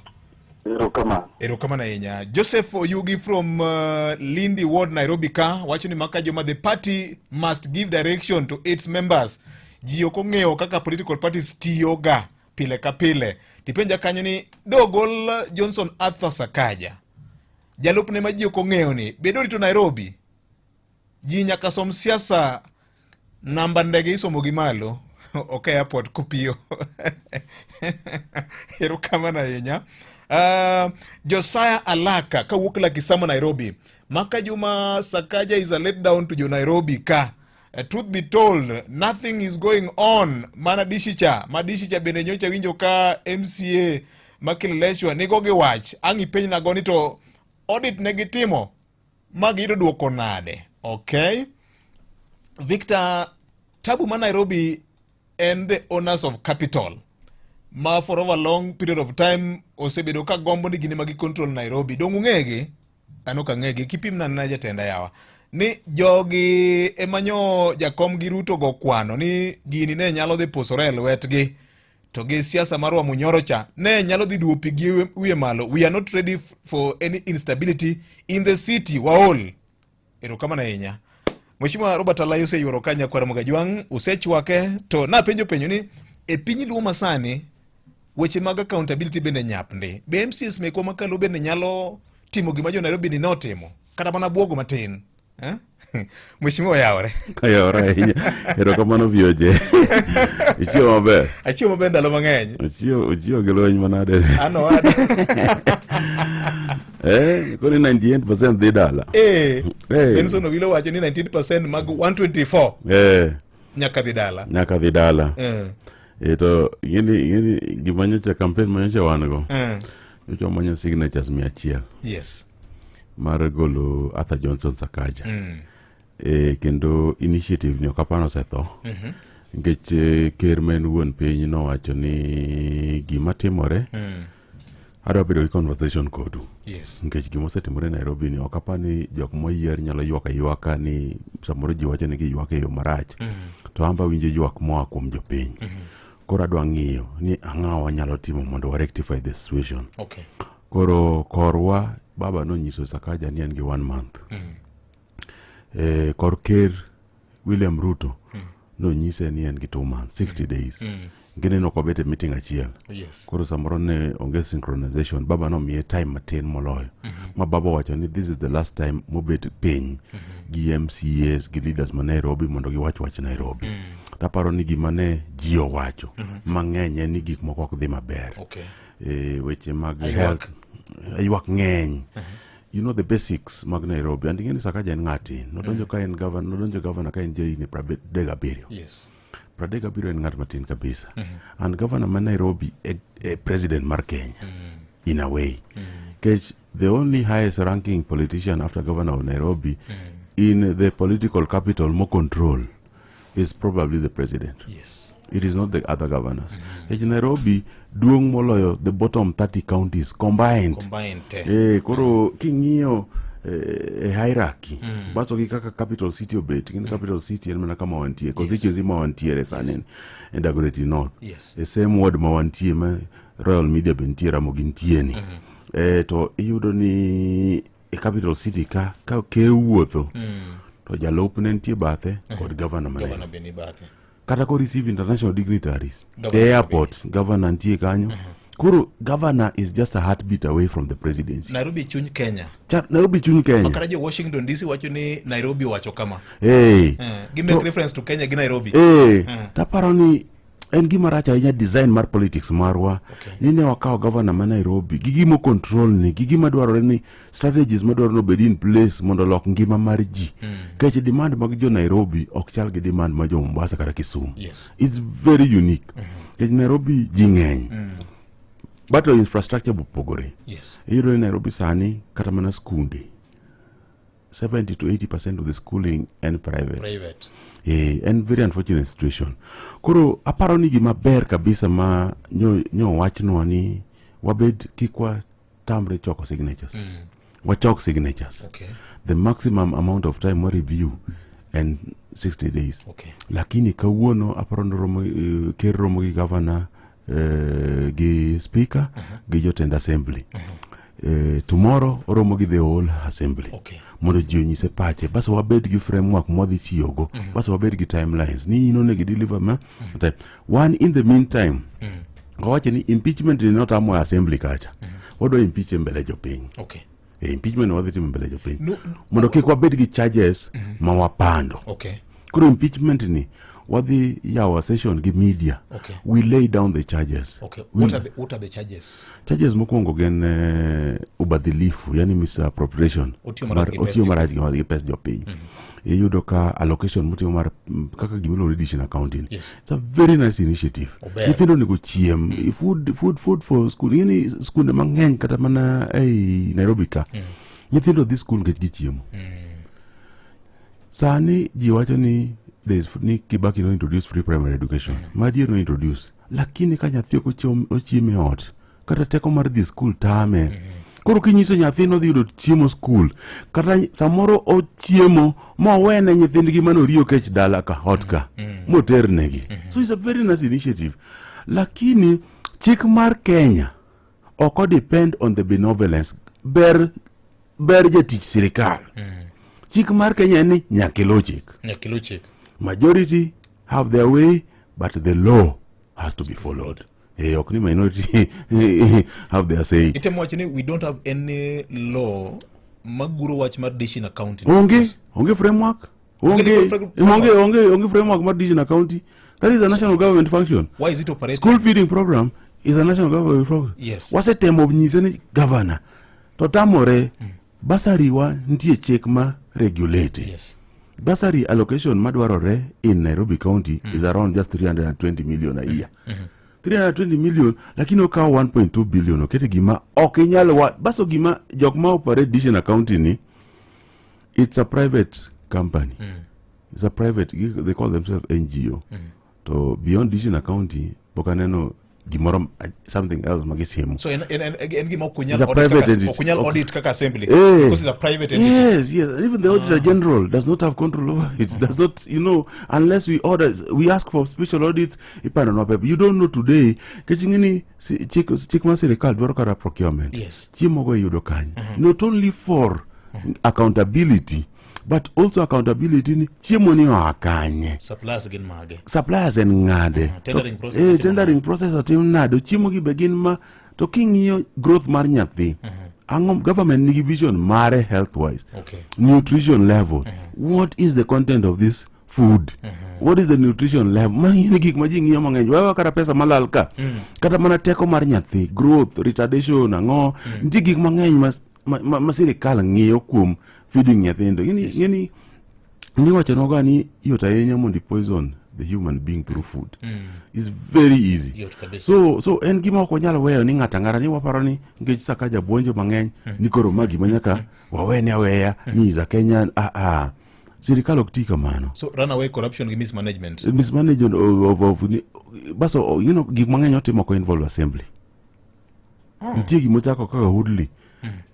Erokamano. Erokamano ahinya. Joseph Oyugi from Lindi Ward Nairobi ka wacho ni maka joma the party must give direction to its members. Ji ok ong'eyo kaka political parties tiyoga pile ka pile. Tipenja kanyo ni dogol Johnson Arthur Sakaja. Jalupne ma ji ok ong'eyo ni bedo rito Nairobi. Ji nyaka som siasa namba ndege isomo gi malo. Ok airport kopiyo. Erokamano ahinya. Josiah Alaka kawuok Lakisama Nairobi. Maka Juma Sakaja is a let down to jo Nairobi ka. Truth be told, nothing is going on. Mana dishicha, ma dishicha bende nyocha winjo ka MCA ma Kileleshwa nigo gi wach. Ang' ipenj nago ni to audit ne gitimo ma giyudo duoko nade? Okay. Victor Tabu ma Nairobi en the owners of capital ma for over long period of time osebedo ka gombo ni gin ema gi control Nairobi. Dong ung'egi? An ok ang'egi. Kipimna na jatenda yawa. Ni jogi ema nyo jakom gi Ruto go kwano ni gini ne nyalo dhi pusore e lwetgi to gi siasa mar Wamunyoro cha ne nyalo dhi duwo pi gi wiye malo. We are not ready for any instability in the city. Waol. Erokamano ahinya. Mheshimiwa Robert Alai oseyuoro ka nyakwar Mogajwang' osechwake to napenjo penjo ni e piny Luo masani weche mag accountability bende nyap ndi. Be MCAs mekwa makalo bende nyalo timo gima jo Nairobi ni notimo kata mana bwogo matin eh? Mheshimiwa oyawore. Oyawore ahinya. Erokamano VOJ. Ichiemo maber. Achiemo maber ndalo mang'eny. Ochiwo ochiwo gi lweny manade. An owada. Eh, koro 98% dhi dala. Eh. Eh. Benson Owilo wacho ni 98% mag 124 Eh, nyaka dhi dala. nyaka dhi dala. Eh. Eh, to ing'eni ing'eni gima nyocha campaign ma nyocha wan go. Eh. Nyocha wamanyo signatures 100 Yes. mar golo Arthur Johnson Sakaja. E, kendo initiative ni ok apar osetho. Nikech ker ma en wuon piny nowacho ni gima timore adwa bedo gi conversation kodu. Nikech gima osetimore Nairobi ni ok apar ni jok moyier nyalo ywak aywaka ni samoro ji wacho ni giywak e yo marach. To an be awinjo ywak moa kuom jopiny. Koro adwa ng'iyo ni ang'o wanyalo timo mondo wa rectify the situation. Koro korwa baba nonyiso Sakaja ni en gi one month. Eh, kor ker William Ruto nonyise ni en gi 2 months, 60 days. Ngine nok wabet e meeting achiel. Koro samoro ne onge synchronization. Baba nomiye time matin moloyo. Ma baba owacho ni this is the last time mobet piny gi MCAs gi leaders ma Nairobi mondo giwach wach Nairobi. Taparo ni gima ne ji owacho mang'eny en ni gik moko ok dhi maber. E, weche mag Aywak. health ywak ng'eny. You know the basics mag Nairobi. And ing'e ni Sakaja en ng'ati. Nodonjo ka en governor, nodonjo governor ka en jahigni 37. 37 en ng'at matin kabisa. And governor ma Nairobi e president mar Kenya. In a way. Nikech the only highest ranking politician after governor of Nairobi in the political capital mo control is probably the president. It is not the other governors. Nikech Nairobi duong' moloyo the bottom 30 counties combined. Combined te. Eh, koro king'iyo e hierarchy baso gi kaka capital city obet gin capital city en mana kama wantie constituency ma wantiere sani en Dagoretti North e same ward ma wantie ma Royal Media be nitie Ramogi nitie ni eh, to iyudo ni e capital city ka ker wuotho to jalupne nitie bathe kod governor ma Governor Nairobi. be ni bathe. Kata ko receive international dignitaries Governor e airport governor nitie kanyo. Koro governor is just a heartbeat away from the presidency. Nairobi chuny Kenya. Nairobi chuny Kenya. Makata jo Washington DC wacho ni Nairobi owacho kama. Hey. Gi make reference to Kenya gi Nairobi. Taparo ni en gima rach ahinya design mar politics marwa ni ne wakawo governor ma Nairobi gi gimo control ni gi gima dwarore ni strategies madwarore ni obed in place mondo olok ngima mar ji. Nikech demand mag jo Nairobi ok chal gi demand mar jo Mombasa kata Kisumu. It's very unique. Nikech Nairobi ji ng'eny. But infrastructure bopogore. Iyudo ni Nairobi sani kata mana skunde 70 to 80% of the schooling en private. Private. En very unfortunate situation. Koro aparo ni gima ber kabisa ma nyo wachnwa ni wabed kik watamre choko signatures. Wachok signatures. The maximum amount of time wa review en 60 days. Lakini kawuono aparo ni romo, ker romo gi governor gi speaker gi jotend assembly. Tomorrow oromo gi the whole assembly mondo ji onyise pache bas wabed gi framework mwadhi tiyogo bas wabed gi timelines ni in onego deliver ma time one in the meantime wawacho ni impeachment ni notamo e assembly kacha wadwa impeach e mbele jopiny. Impeachment wadhi timo mbele jopiny mondo kik wabed gi charges ma wapando. Koro impeachment ni wadhi yawo session gi media. We lay down the charges. What are the charges? Charges mokwongo gin ubadhilifu, yani misappropriation. Otiyo marach gi pes otiyo marach gi pes jopiny. Iyudo ka allocation motimo mar kaka gimiluongo ni dish accounting. It's a very nice initiative. Ober. Nyithindo onego chiem. Food for school. Ing'e skunde mang'eny kata mana ei Nairobi ka. Nyithindo dhi skul nikech gichiemo. Sani ji wacho ni there's ni Kibaki no introduce free primary education madier no introduce lakini ka nyathi ok ochiemo e ot kata teko mar dhi skul tame koro kinyiso nyathi nodhi yudo chiemo skul kata samoro ochiemo mowene nyithindgi mane oriyo kech dala ka ot ka moternegi so it's a very nice initiative lakini chik mar Kenya ok o depend on the benevolence ber ber jatich sirikal chik mar Kenya en ni nyaka iluw chik Nyaka iluw chik. majority have their way but the law has to be followed eh, ok ni minority have their say Itemo wacho ni we don't have any law maguro wach mar dish in a county. onge framework Onge onge legal framework. onge framework mar dish in a county that is a national government function Why is it operating? school feeding program is a national government program Yes. wasetemo nyise ni governor to tamore bursary wa nitie chik ma regulate Yes. bursary allocation madwarore in Nairobi County is around just 320 million a year 320 million lakini okawo 1.2 billion okete gima ok inyal wa baso gima jok ma operate dish in a county ni it's a private company it's a private they call themselves NGO to beyond dish in a county pok aneno gimoro something else magitimo So en gima ok unyal It's a audit private kaka, entity. ok unyal Ok. audit kaka assembly Eh. because it's a private entity. Yes. Even the auditor general does not have control over it. Does not, unless we order, we ask for special audits. Ipano paper. You don't know today. Kech ing'eni chik mar sirikal dwaro kata procurement. Yes. Chiemo go iyudo kanye. Not only for accountability, but also accountability ni chiemo ni oa kanye. Suppliers gin mage. Suppliers en ng'ade. Tendering process Eh, otimo tendering process otim nade chiemo gi be gin ma to king'iyo growth mar nyathi ang'o government nigi vision mare health wise nutrition level what is the content of this food what is the nutrition level ma gin gik ma ji ng'iyo mang'eny wewa kata pesa malal ka kata mana teko mar nyathi growth retardation ang'o nitie gik mang'eny ma sirikal ng'iyo kuom feeding nyithindo ng'eni niwachonwaga ni yot ahinya mondo i poison the human being through food is very easy Yot kabisa. so en gima ok wanyal weyo ni ng'ato ang'ata ni waparo ni nikech Sakaja buonjo mang'eny ni koro ma gima nyaka wawene aweya ni is a Kenyan ah sirikal ok ti kamano So runaway corruption gi mismanagement. mismanagement of baso gik mang'eny otimo ko involve assembly nitie gimochako kaka Woodley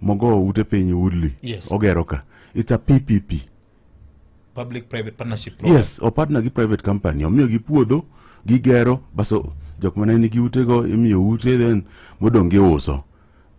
mogo ute piny Woodley ogero ka it's a PPP Public private partnership program. Yes, opartner gi private company omiyo gi puodho gigero baso jok mane nigi utego imiyo ute then modong' giuso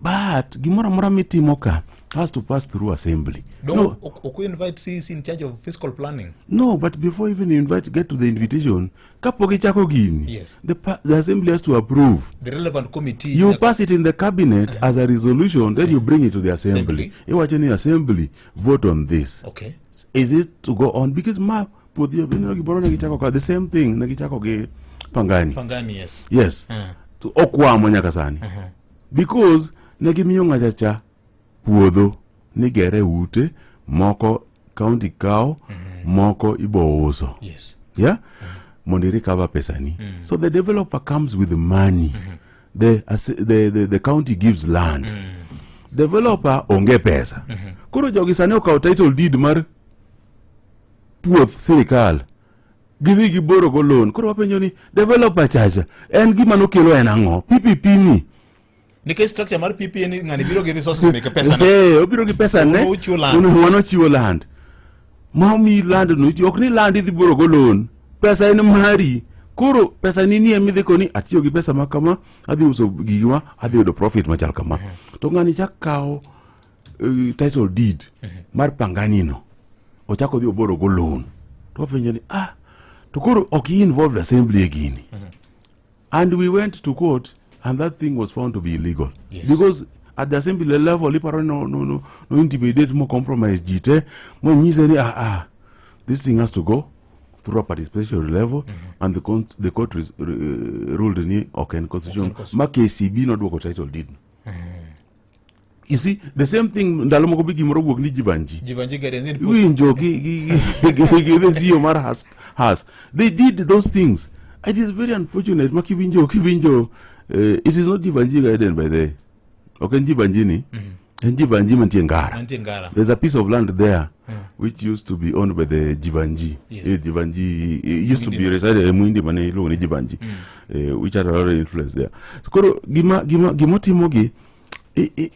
but gimoro amora mitimo ka has to pass through assembly. Don't No, ok invite CEC in charge of fiscal planning. no, but before even you invite get to the invitation kapok ichako gini the assembly has to approve The relevant committee. you pass it in the cabinet as a resolution then you bring it to the assembly iwacho ni assembly vote on this is it to go on because ma puoth jo ineno gimoro ne gichako ka the same thing ne gichako gi Pangani Pangani, yes. yes to okwamo nyaka sani because ne gimiyo ng'acha cha puodho ni gere ute moko county kawo moko ibo uso yeah mondo i recover pesani so the developer comes with money the county gives land developer onge pesa koro jogi sani okawo title deed mar puoth sirikal gidhi giboro go loan koro wapenjo ni developer chacha en gima nokelo en ang'o PPP ni Nikech structure mar PPA ni ng'ani biro gi resources meke pesa ne. Eh, obiro gi pesa ne Un uchiwo land. Un wan ochiwo land ma omiyi land no iti ok ni land idhi boro go loan pesa en mari koro pesa ni nie midhi koni atiyo gi pesa ma kama adhi uso gigiwa adhi yudo profit machal kama to ng'ani chak kawo title deed mar Pangani no ochako dhi oboro go loan to wapenjo ni ah to koro ok i involved assembly e gini and we went to court and that thing was found to be illegal because at the assembly level iparo ni no intimidate mo compromise ji te monyise ni ah this thing has to go through a participatory level and the court ruled ni ok en constitution ma KCB noduoko title deed you see the same thing ndalo moko be gimoro wuok ni Jivanji Jivanji Gardens in iwinjo gi the CEO mar Has they did those things it is very unfortunate ma kiwinjo it is not Jivanji Garden by the way ok en Jivanji ni En Jivanji mantie Ngara. Mantie Ngara. There's a piece of land there which used to be owned by the Jivanji. Yes. Jivanji it used to be Muhindi. resided in Muhindi mane iluongo ni Jivanji. Which had a lot of influence there. So koro gima gima gimotimo gi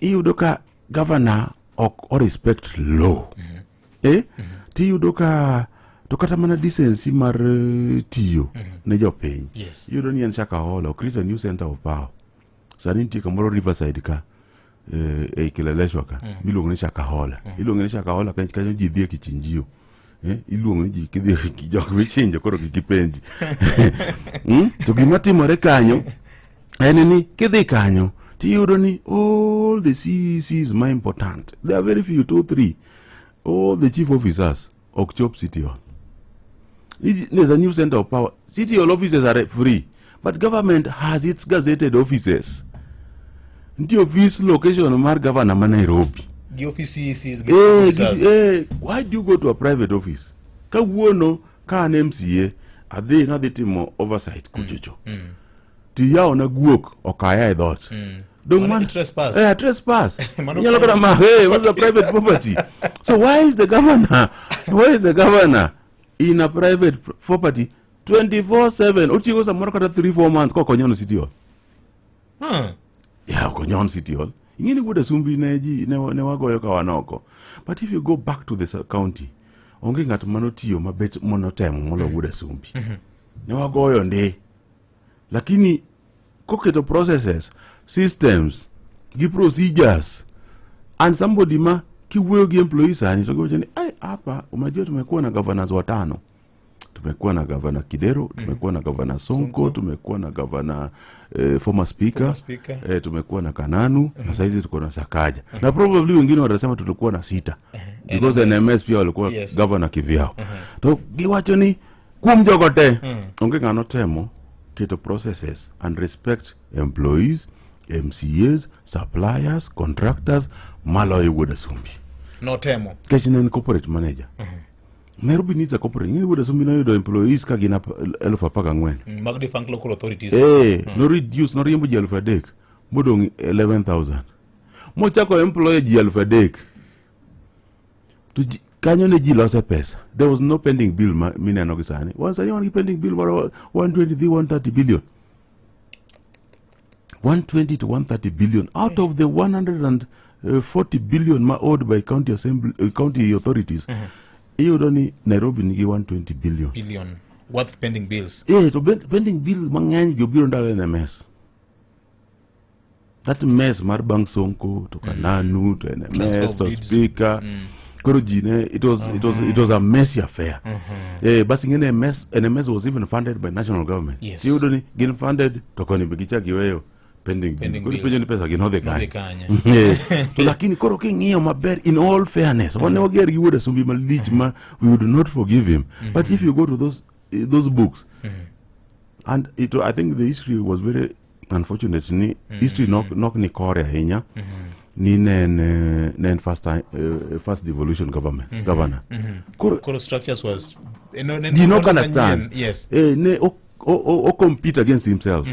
iyudo ka governor ok o respect law. Tiyudo ka to kata mana decency mar tiyo ne jopiny. Iyudo ni en Shakahola, o create a new center of power. Sani nitie kamoro Riverside ka ei Kileleshwa ka miluongo ni Shakahola. Iluongo ni Shakahola kanyo kanyo ji dhi e kichinjio. Iluongo ni ji kidhi e jok michinjo koro kik ipenji. To gima timore kanyo en ni kidhi kanyo tiyudo ni all the CECs ma important. There are very few, 2, 3. All the chief officers ok chop City Hall. There's a new center of power. City Hall offices are free, but government has its gazetted offices. Nitie office location mar governor ma Nairobi. Gi offices gi officers. Why do you go to a private office? Kawuono ka an MCA adhi nadhi timo oversight kuchocho. Tiyawo na guok okaya e dhoot. Dong Mano man trespass. Trespass. Mano Inyalo kata ma, hey, what's a private property? So why is the governor? Why is the governor in a private property 24/7? Otieko samoro kata 3-4 months kok onyono City Hall. Yeah, ok onyon City Hall. Ing'e ni wuod Asumbi ne ji ne wagoyo ka wan oko. But if you go back to the county, onge ng'at manotiyo mabet monotemo molo wuod Asumbi. Ne wagoyo ndi. Lakini koketo processes, systems, gi procedures and somebody ma kiwuoyo gi employee sani to giwacho ni ai hapa unajua tumekuwa na governors watano, tumekuwa na governor Kidero, tumekuwa na governor Sonko, tumekuwa na governor former speaker, Former speaker. Tumekuwa na Kananu, na saizi tuko na Sakaja. Na probably wengine watasema tulikuwa na 6 because NMS pia walikuwa governor kivyao. To giwacho ni kuom jogo te onge ng'ano temo keto processes and respect employees, MCAs, suppliers, contractors maloyo Wuod Asumbi. Notemo. Nikech ne en corporate manager. Nairobi needs a corporate. Ing'e ni Wuod Asumbi noyudo employees ka gin 14,000. Mag defunct local authorities. No reduce, noriembo ji 3,000 modong' 11,000. Mochako employ ji 3,000. To ji, kanyo ne ji lose pesa. There was no pending bill ma mineno gi sani. Wan sani wan gi pending bill mar 120 dhi 130 billion. 120 to 130 billion out of the 140 billion ma owed by county assembly, county authorities. Iyudo ni Nairobi nigi 120 billion. Billion worth pending bills. To pending bill mang'eny gi obiro ndalo NMS. That mess mar Bang Sonko to Kananu to NMS Transfer to of bids. Speaker. Koro ji ne it was a messy affair. Basi ng'e ni NMS was even funded by national government. Iyudo ni gin funded to koni be gichak giweyo pending bill. Pending Koro bills. ipenjo ni pesa gi nodhi Nodhi kanye. kanye. To lakini koro king'iyo maber in all fairness, wan ne wager gi Wuod Asumbi malich ma we would not forgive him. But if you go to those books, and it, I think the history was very unfortunate ni history nok ni kore ahinya ni ne en ne en first time, first devolution government governor. Koro Koro structures was no, ne, did not ne- understand. Yes. Ne o compete against himself.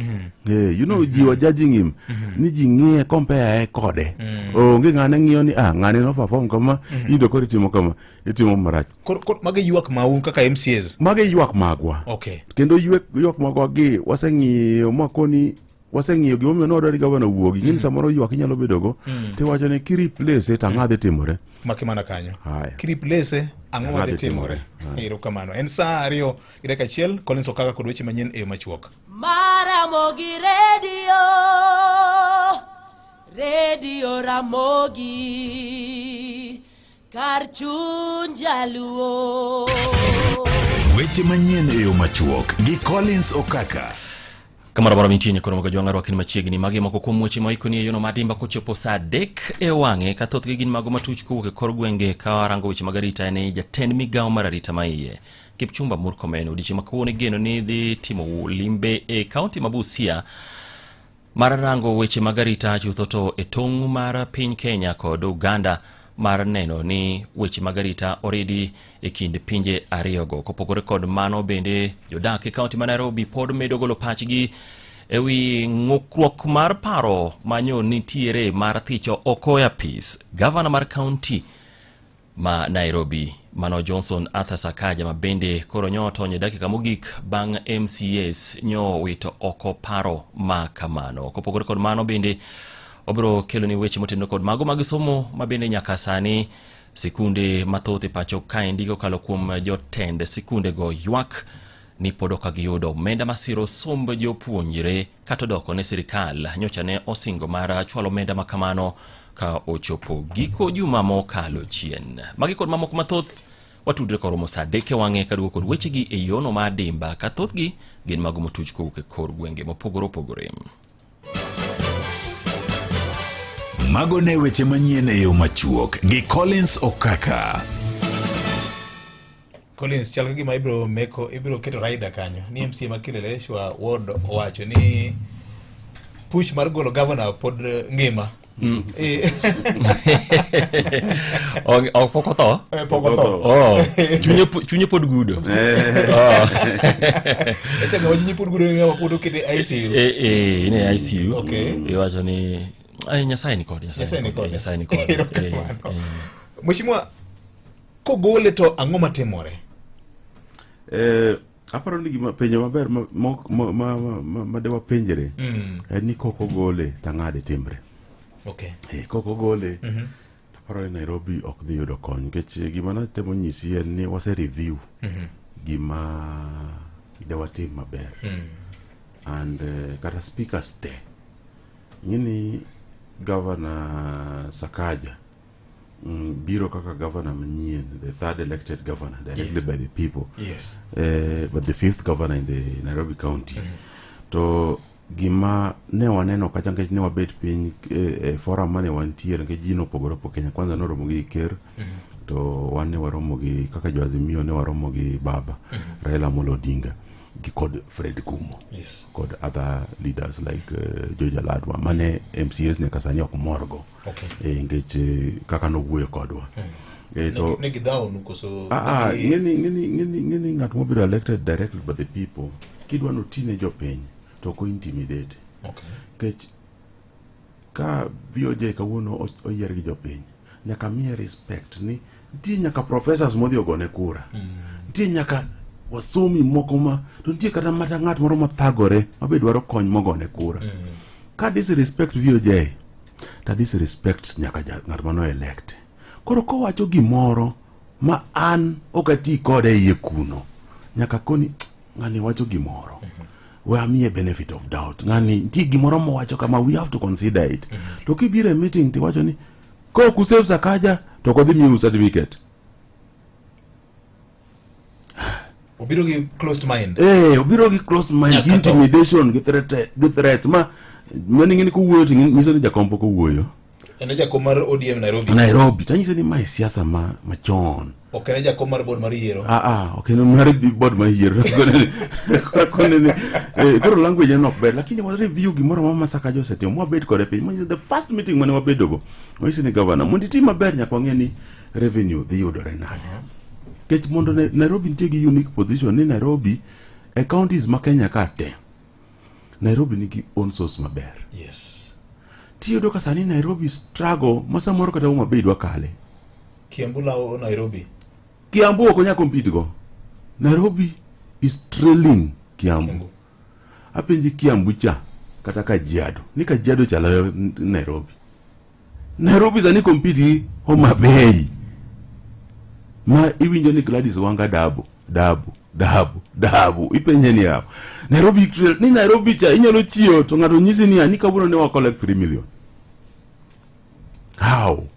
You know, ji were judging him. Ni ji ng'iye compare e kode. Onge ng'ane ng'iyo ni ng'ane no perform kama, in to koro itimo kama, itimo marach. Koro magi ywak mau kaka MCAs. Magi ywak magwa. Kendo ywak magwa gi waseng'iyo makoni waseng'iyo gimomiyo ne wadwaro ni gavana owuogi. Ing'e ni samoro ywak inyalo bedogo, tiwacho ni kireplace to ang'o dhi timore? Maki mana kanyo. Haya. Kireplace ang'o Ang'o madhi dhi timore? timore? Erokamano. En saa 2:01, Collins Okaka kod weche manyien e yo machuok. Maramogi Radio, Radio Ramogi, kar chuny jaluo. Weche manyien e yo machuok gi Collins Okaka. Kamoro amora mintie nyakoro mag Ojwang' arwakni machiegni. Magi moko kuom weche ma waikoni e yono madimba kochopo saa 3 e wang'e, ka thothgi gin mago matuch kowuok e kor gwenge. Ka warango weche mag arita, en ni jatend migawo mar arita ma iye Kipchumba Murkomen odiechieng' ma kawuono igeno ni dhi timo limbe e kaunti ma Busia mar rango weche mag arita chutho to e tong' mar piny Kenya kod Uganda mar neno ni weche mag arita oridi e kind pinje ariyogo. Kopogore kod mano bende jodak e kaunti ma Nairobi pod medo golo pachgi e wi ng'ukruok mar paro manyo nitiere mar thicho oko e apis gavana mar kaunti ma Nairobi mano Johnson Arthur Sakaja ma bende koro nyo otony e dakika mogik bang' MCAs nyo wito oko paro ma kamano. Kopogore kod mano bende obiro keloni weche motenore kod mago mag somo ma bende nyaka sani sikunde mathoth e pacho kaendi kokalo kuom jotend sikundego ywak ni pod ok giyudo omenda masiro somb jopuonjre kata odoko ne sirikal nyocha ne osingo mar chwalo omenda ma kamano ka ochopo giko juma mokalo chien. Magi kod mamoko mathoth watudre koromo saa adek e wang'e kaduogo kod wechegi e yono ma adimba ka thothgi gin mago motuch kowuok e kor gwenge mopogore opogore. Mago ne weche manyien e yo machuok gi Collins Okaka. Collins chal ka gima ibiro meko ibiro keto rider kanyo ni MCA ma Kileleshwa ward owacho ni push mar golo governor pod ngima. Eh. Ok ok pok otho? Eh, pok otho. Oh, chunye chunye pod gudo. Oh. Ete ng'ama chunye pod gudo ng'ama pod okete ICU. Eh, eh, in e ICU. Okay. Iwacho ni ay, Nyasaye ni kode, Nyasaye ni kode. Nyasaye ni kode. Eh, Erokamano. eh. Mheshimiwa, kogole to ang'o matimore? Eh, aparo ni gima penjo maber ma, ma, ma, ma, ma, ma de wapenjre en ni kok ogole to ang'ade timre. Okay. Eh, kok ogole to aparo ni Nairobi ok dhi yudo kony nikech gima natemo nyisi en ni wase review gima de watim maber and kata speakers te ing'e ni Governor Sakaja biro kaka governor manyien the third elected governor directly Yes. by the people Yes. but the fifth governor in the Nairobi County to gima ne waneno kacha nikech ne wabet piny e forum mane wantiere nikech ji nopogore opogore Kenya kwanza noromo gi ker to wan ne waromo gi kaka jo Azimio ne waromo gi baba Raila Amolo Odinga gi kod Fred Kumo Yes. kod other leaders like George Aladwa mane MCAs nyaka sani ok morgo Okay. nikech kaka nowuoyo kodwa to Ne gidhawonu koso? Ah, ah, ng'eni ng'eni ng'eni ng'eni ng'at mobedo elected directly by the people kidwa notine jopiny to ok intimidate Okay. nikech ka VOJ kawuono oyier gi jopiny nyaka miye respect ni nitie nyaka professors modhi ogone kura nitie nyaka wasomi moko ma to nitie kata mata ng'at moro mathagore mabe dwaro kony mogone kura ka disrespect VOJ to disrespect nyaka ng'at mano elect koro kowacho gimoro ma an ok ati kode e iye kuno nyaka koni ng'ani wacho gimoro we amiye benefit of doubt ng'ani nitie gimoro mowacho kama we have to consider it to kibiro e meeting tiwacho ni kok usave Sakaja to ok odhi miyou certificate Obiro gi closed mind. Obiro gi closed mind gi Nyaka tho. intimidation gi threat gi threats ma mani ng'eni kowuoyo to nyiso ni jakom pok owuoyo En e jakom mar ODM Nairobi. Nairobi to anyiso ni mae siasa ma machon Ok en e jakom mar board mar yiero. Ah, ah, ok en mar board mar yiero. Koro kone ni, koro language en ok ber, lakini wa review gimoro amora ma Sakaja osetimo, mwabet kode piny. Manyiso the first meeting mane wabedogo, wanyise ni governor, mondo itim maber nyaka wang'e ni revenue dhi yudore nade. Nikech mondo Nairobi nitie gi unique position ni Nairobi e counties ma Kenya ka te, Nairobi nigi own source maber. Yes. Tiyudo ka sani Nairobi struggle ma samoro kata Homa Bay dwa kale. Kiambu lawo Nairobi. Kiambu ok onyal compete go. Nairobi is trailing Kiambu. Apenji Kiambu cha kata Kajiado. Ni Kajiado cha loyo Nairobi. Nairobi sani compete gi Homa Bay. Ma iwinjo ni Gladys Wanga dabo, dabo, dabo, dabo. Ipenje ni yawo. Nairobi trail, ni Nairobi cha inyalo chiewo to ng'ato nyisi ni ni kawuono ne wa collect 3 million. How?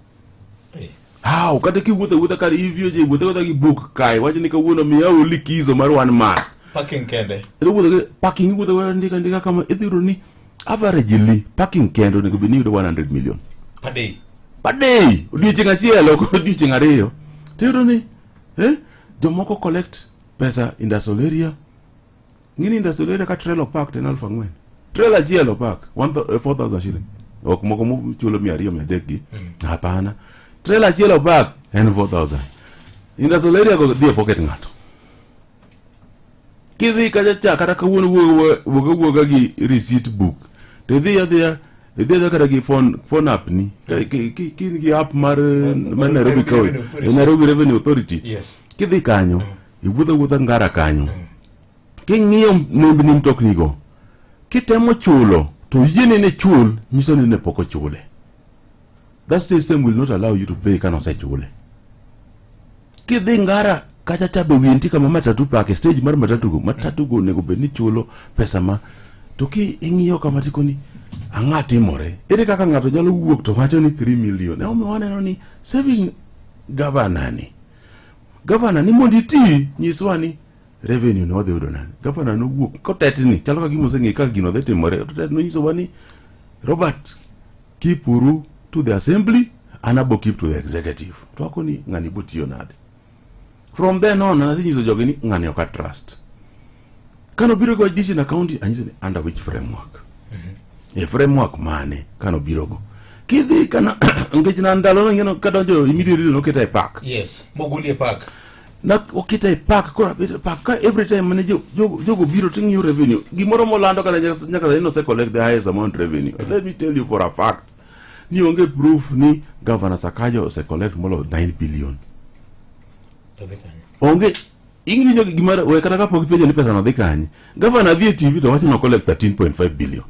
How? Kata kiwuotho awuotha kar ivioje wuotho awuotha gi book kae wach ni kawuono miya likizo mar one month. Parking kende. Iwuotho gi parking iwuotho awuotha ndika ndika kama idhi yudo ni averagely parking kende onego bed ni iyudo 100 million. Per day. Per day. Odiochieng' achiel ok odiochieng' ariyo. Tiyudo ni jomoko collect pesa industrial area. Ng'ini industrial area ka trailer opark to en 4,000. Trailer achiel opark 4,000 shilling. Ok moko mochulo 200 300 gi. Hapana. Trailer achiel opark en 4,000. Industrial area go dhi e pocket ng'ato. Kidhi kacha cha kata kawuono wuog wuog awuoga gi receipt book to idhi adhiya idhi adhiya kata gi phone phone app ni Ka- ki- ki- ki in gi app mar eh, mar Nairobi Nairobi County Revenue Authority. Nairobi Revenue Authority Yes. kidhi kanyo iwuotho awuotha ngara kanyo king'iyo nembni mtoknigo kitemo chulo to yieni ni chul nyiso ni ne pok ochule that system will not allow you to pay kane osechule kidhi ngara kacha cha be wiye nitie kama matatu pake stage mar matatu go matatu go onego bed ni chulo pesa ma to ki ing'iyo kama tikoni ang'a timore ere kaka ng'ato nyalo wuok to wacho ni 3 million emomiyo waneno ni saving governor ni governor ni mondo iti nyiswa ni revenue ne wadhi yudo nade governor nowuok kotetni chalo ka gima oseng'e kaka gino dhi timore to nonyisowa ni Robert keep uru to the assembly an abo keep to the executive to akoni ng'ani bo tiyo nade from then on asenyiso jogi ni ng'ani ok atrust kano biro gi wach DC na county anyiso ni under which framework e framework mane kano biro go kidhi kana nikech na ndalo no ing'eno kadonjo immediately noketa e park yes mogoli e park na oketa e park koro abet e park ka every time mane jogo jogo biro ting'iyo revenue gimoro molando kata nyaka nyaka sani nose collect the highest amount revenue let me tell you for a fact ni onge proof ni governor Sakaja ose collect moloyo 9 billion onge ing'injo gimoro we kata kapok ipenjo ni pesa no dhi kanye governor dhi e tv to wacho no collect 13.5 billion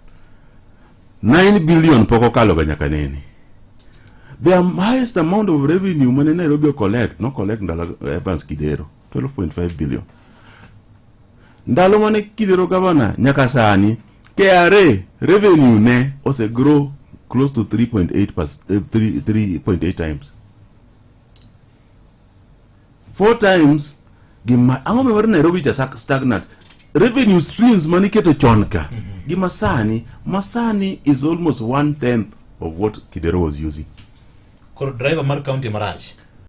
9 billion pok okalo ga nyaka nene the highest amount of revenue mane Nairobi o collect no collect ndalo Evans Kidero 12.5 billion ndalo mane Kidero governor nyaka sani KRA revenue ne ose grow close to 3.8 3.8 times four times gima ang'o mar Nairobi cha stagnant revenue streams maniketo chon ka gima sani masani is almost one tenth of what Kidero was using koro driver mar county marach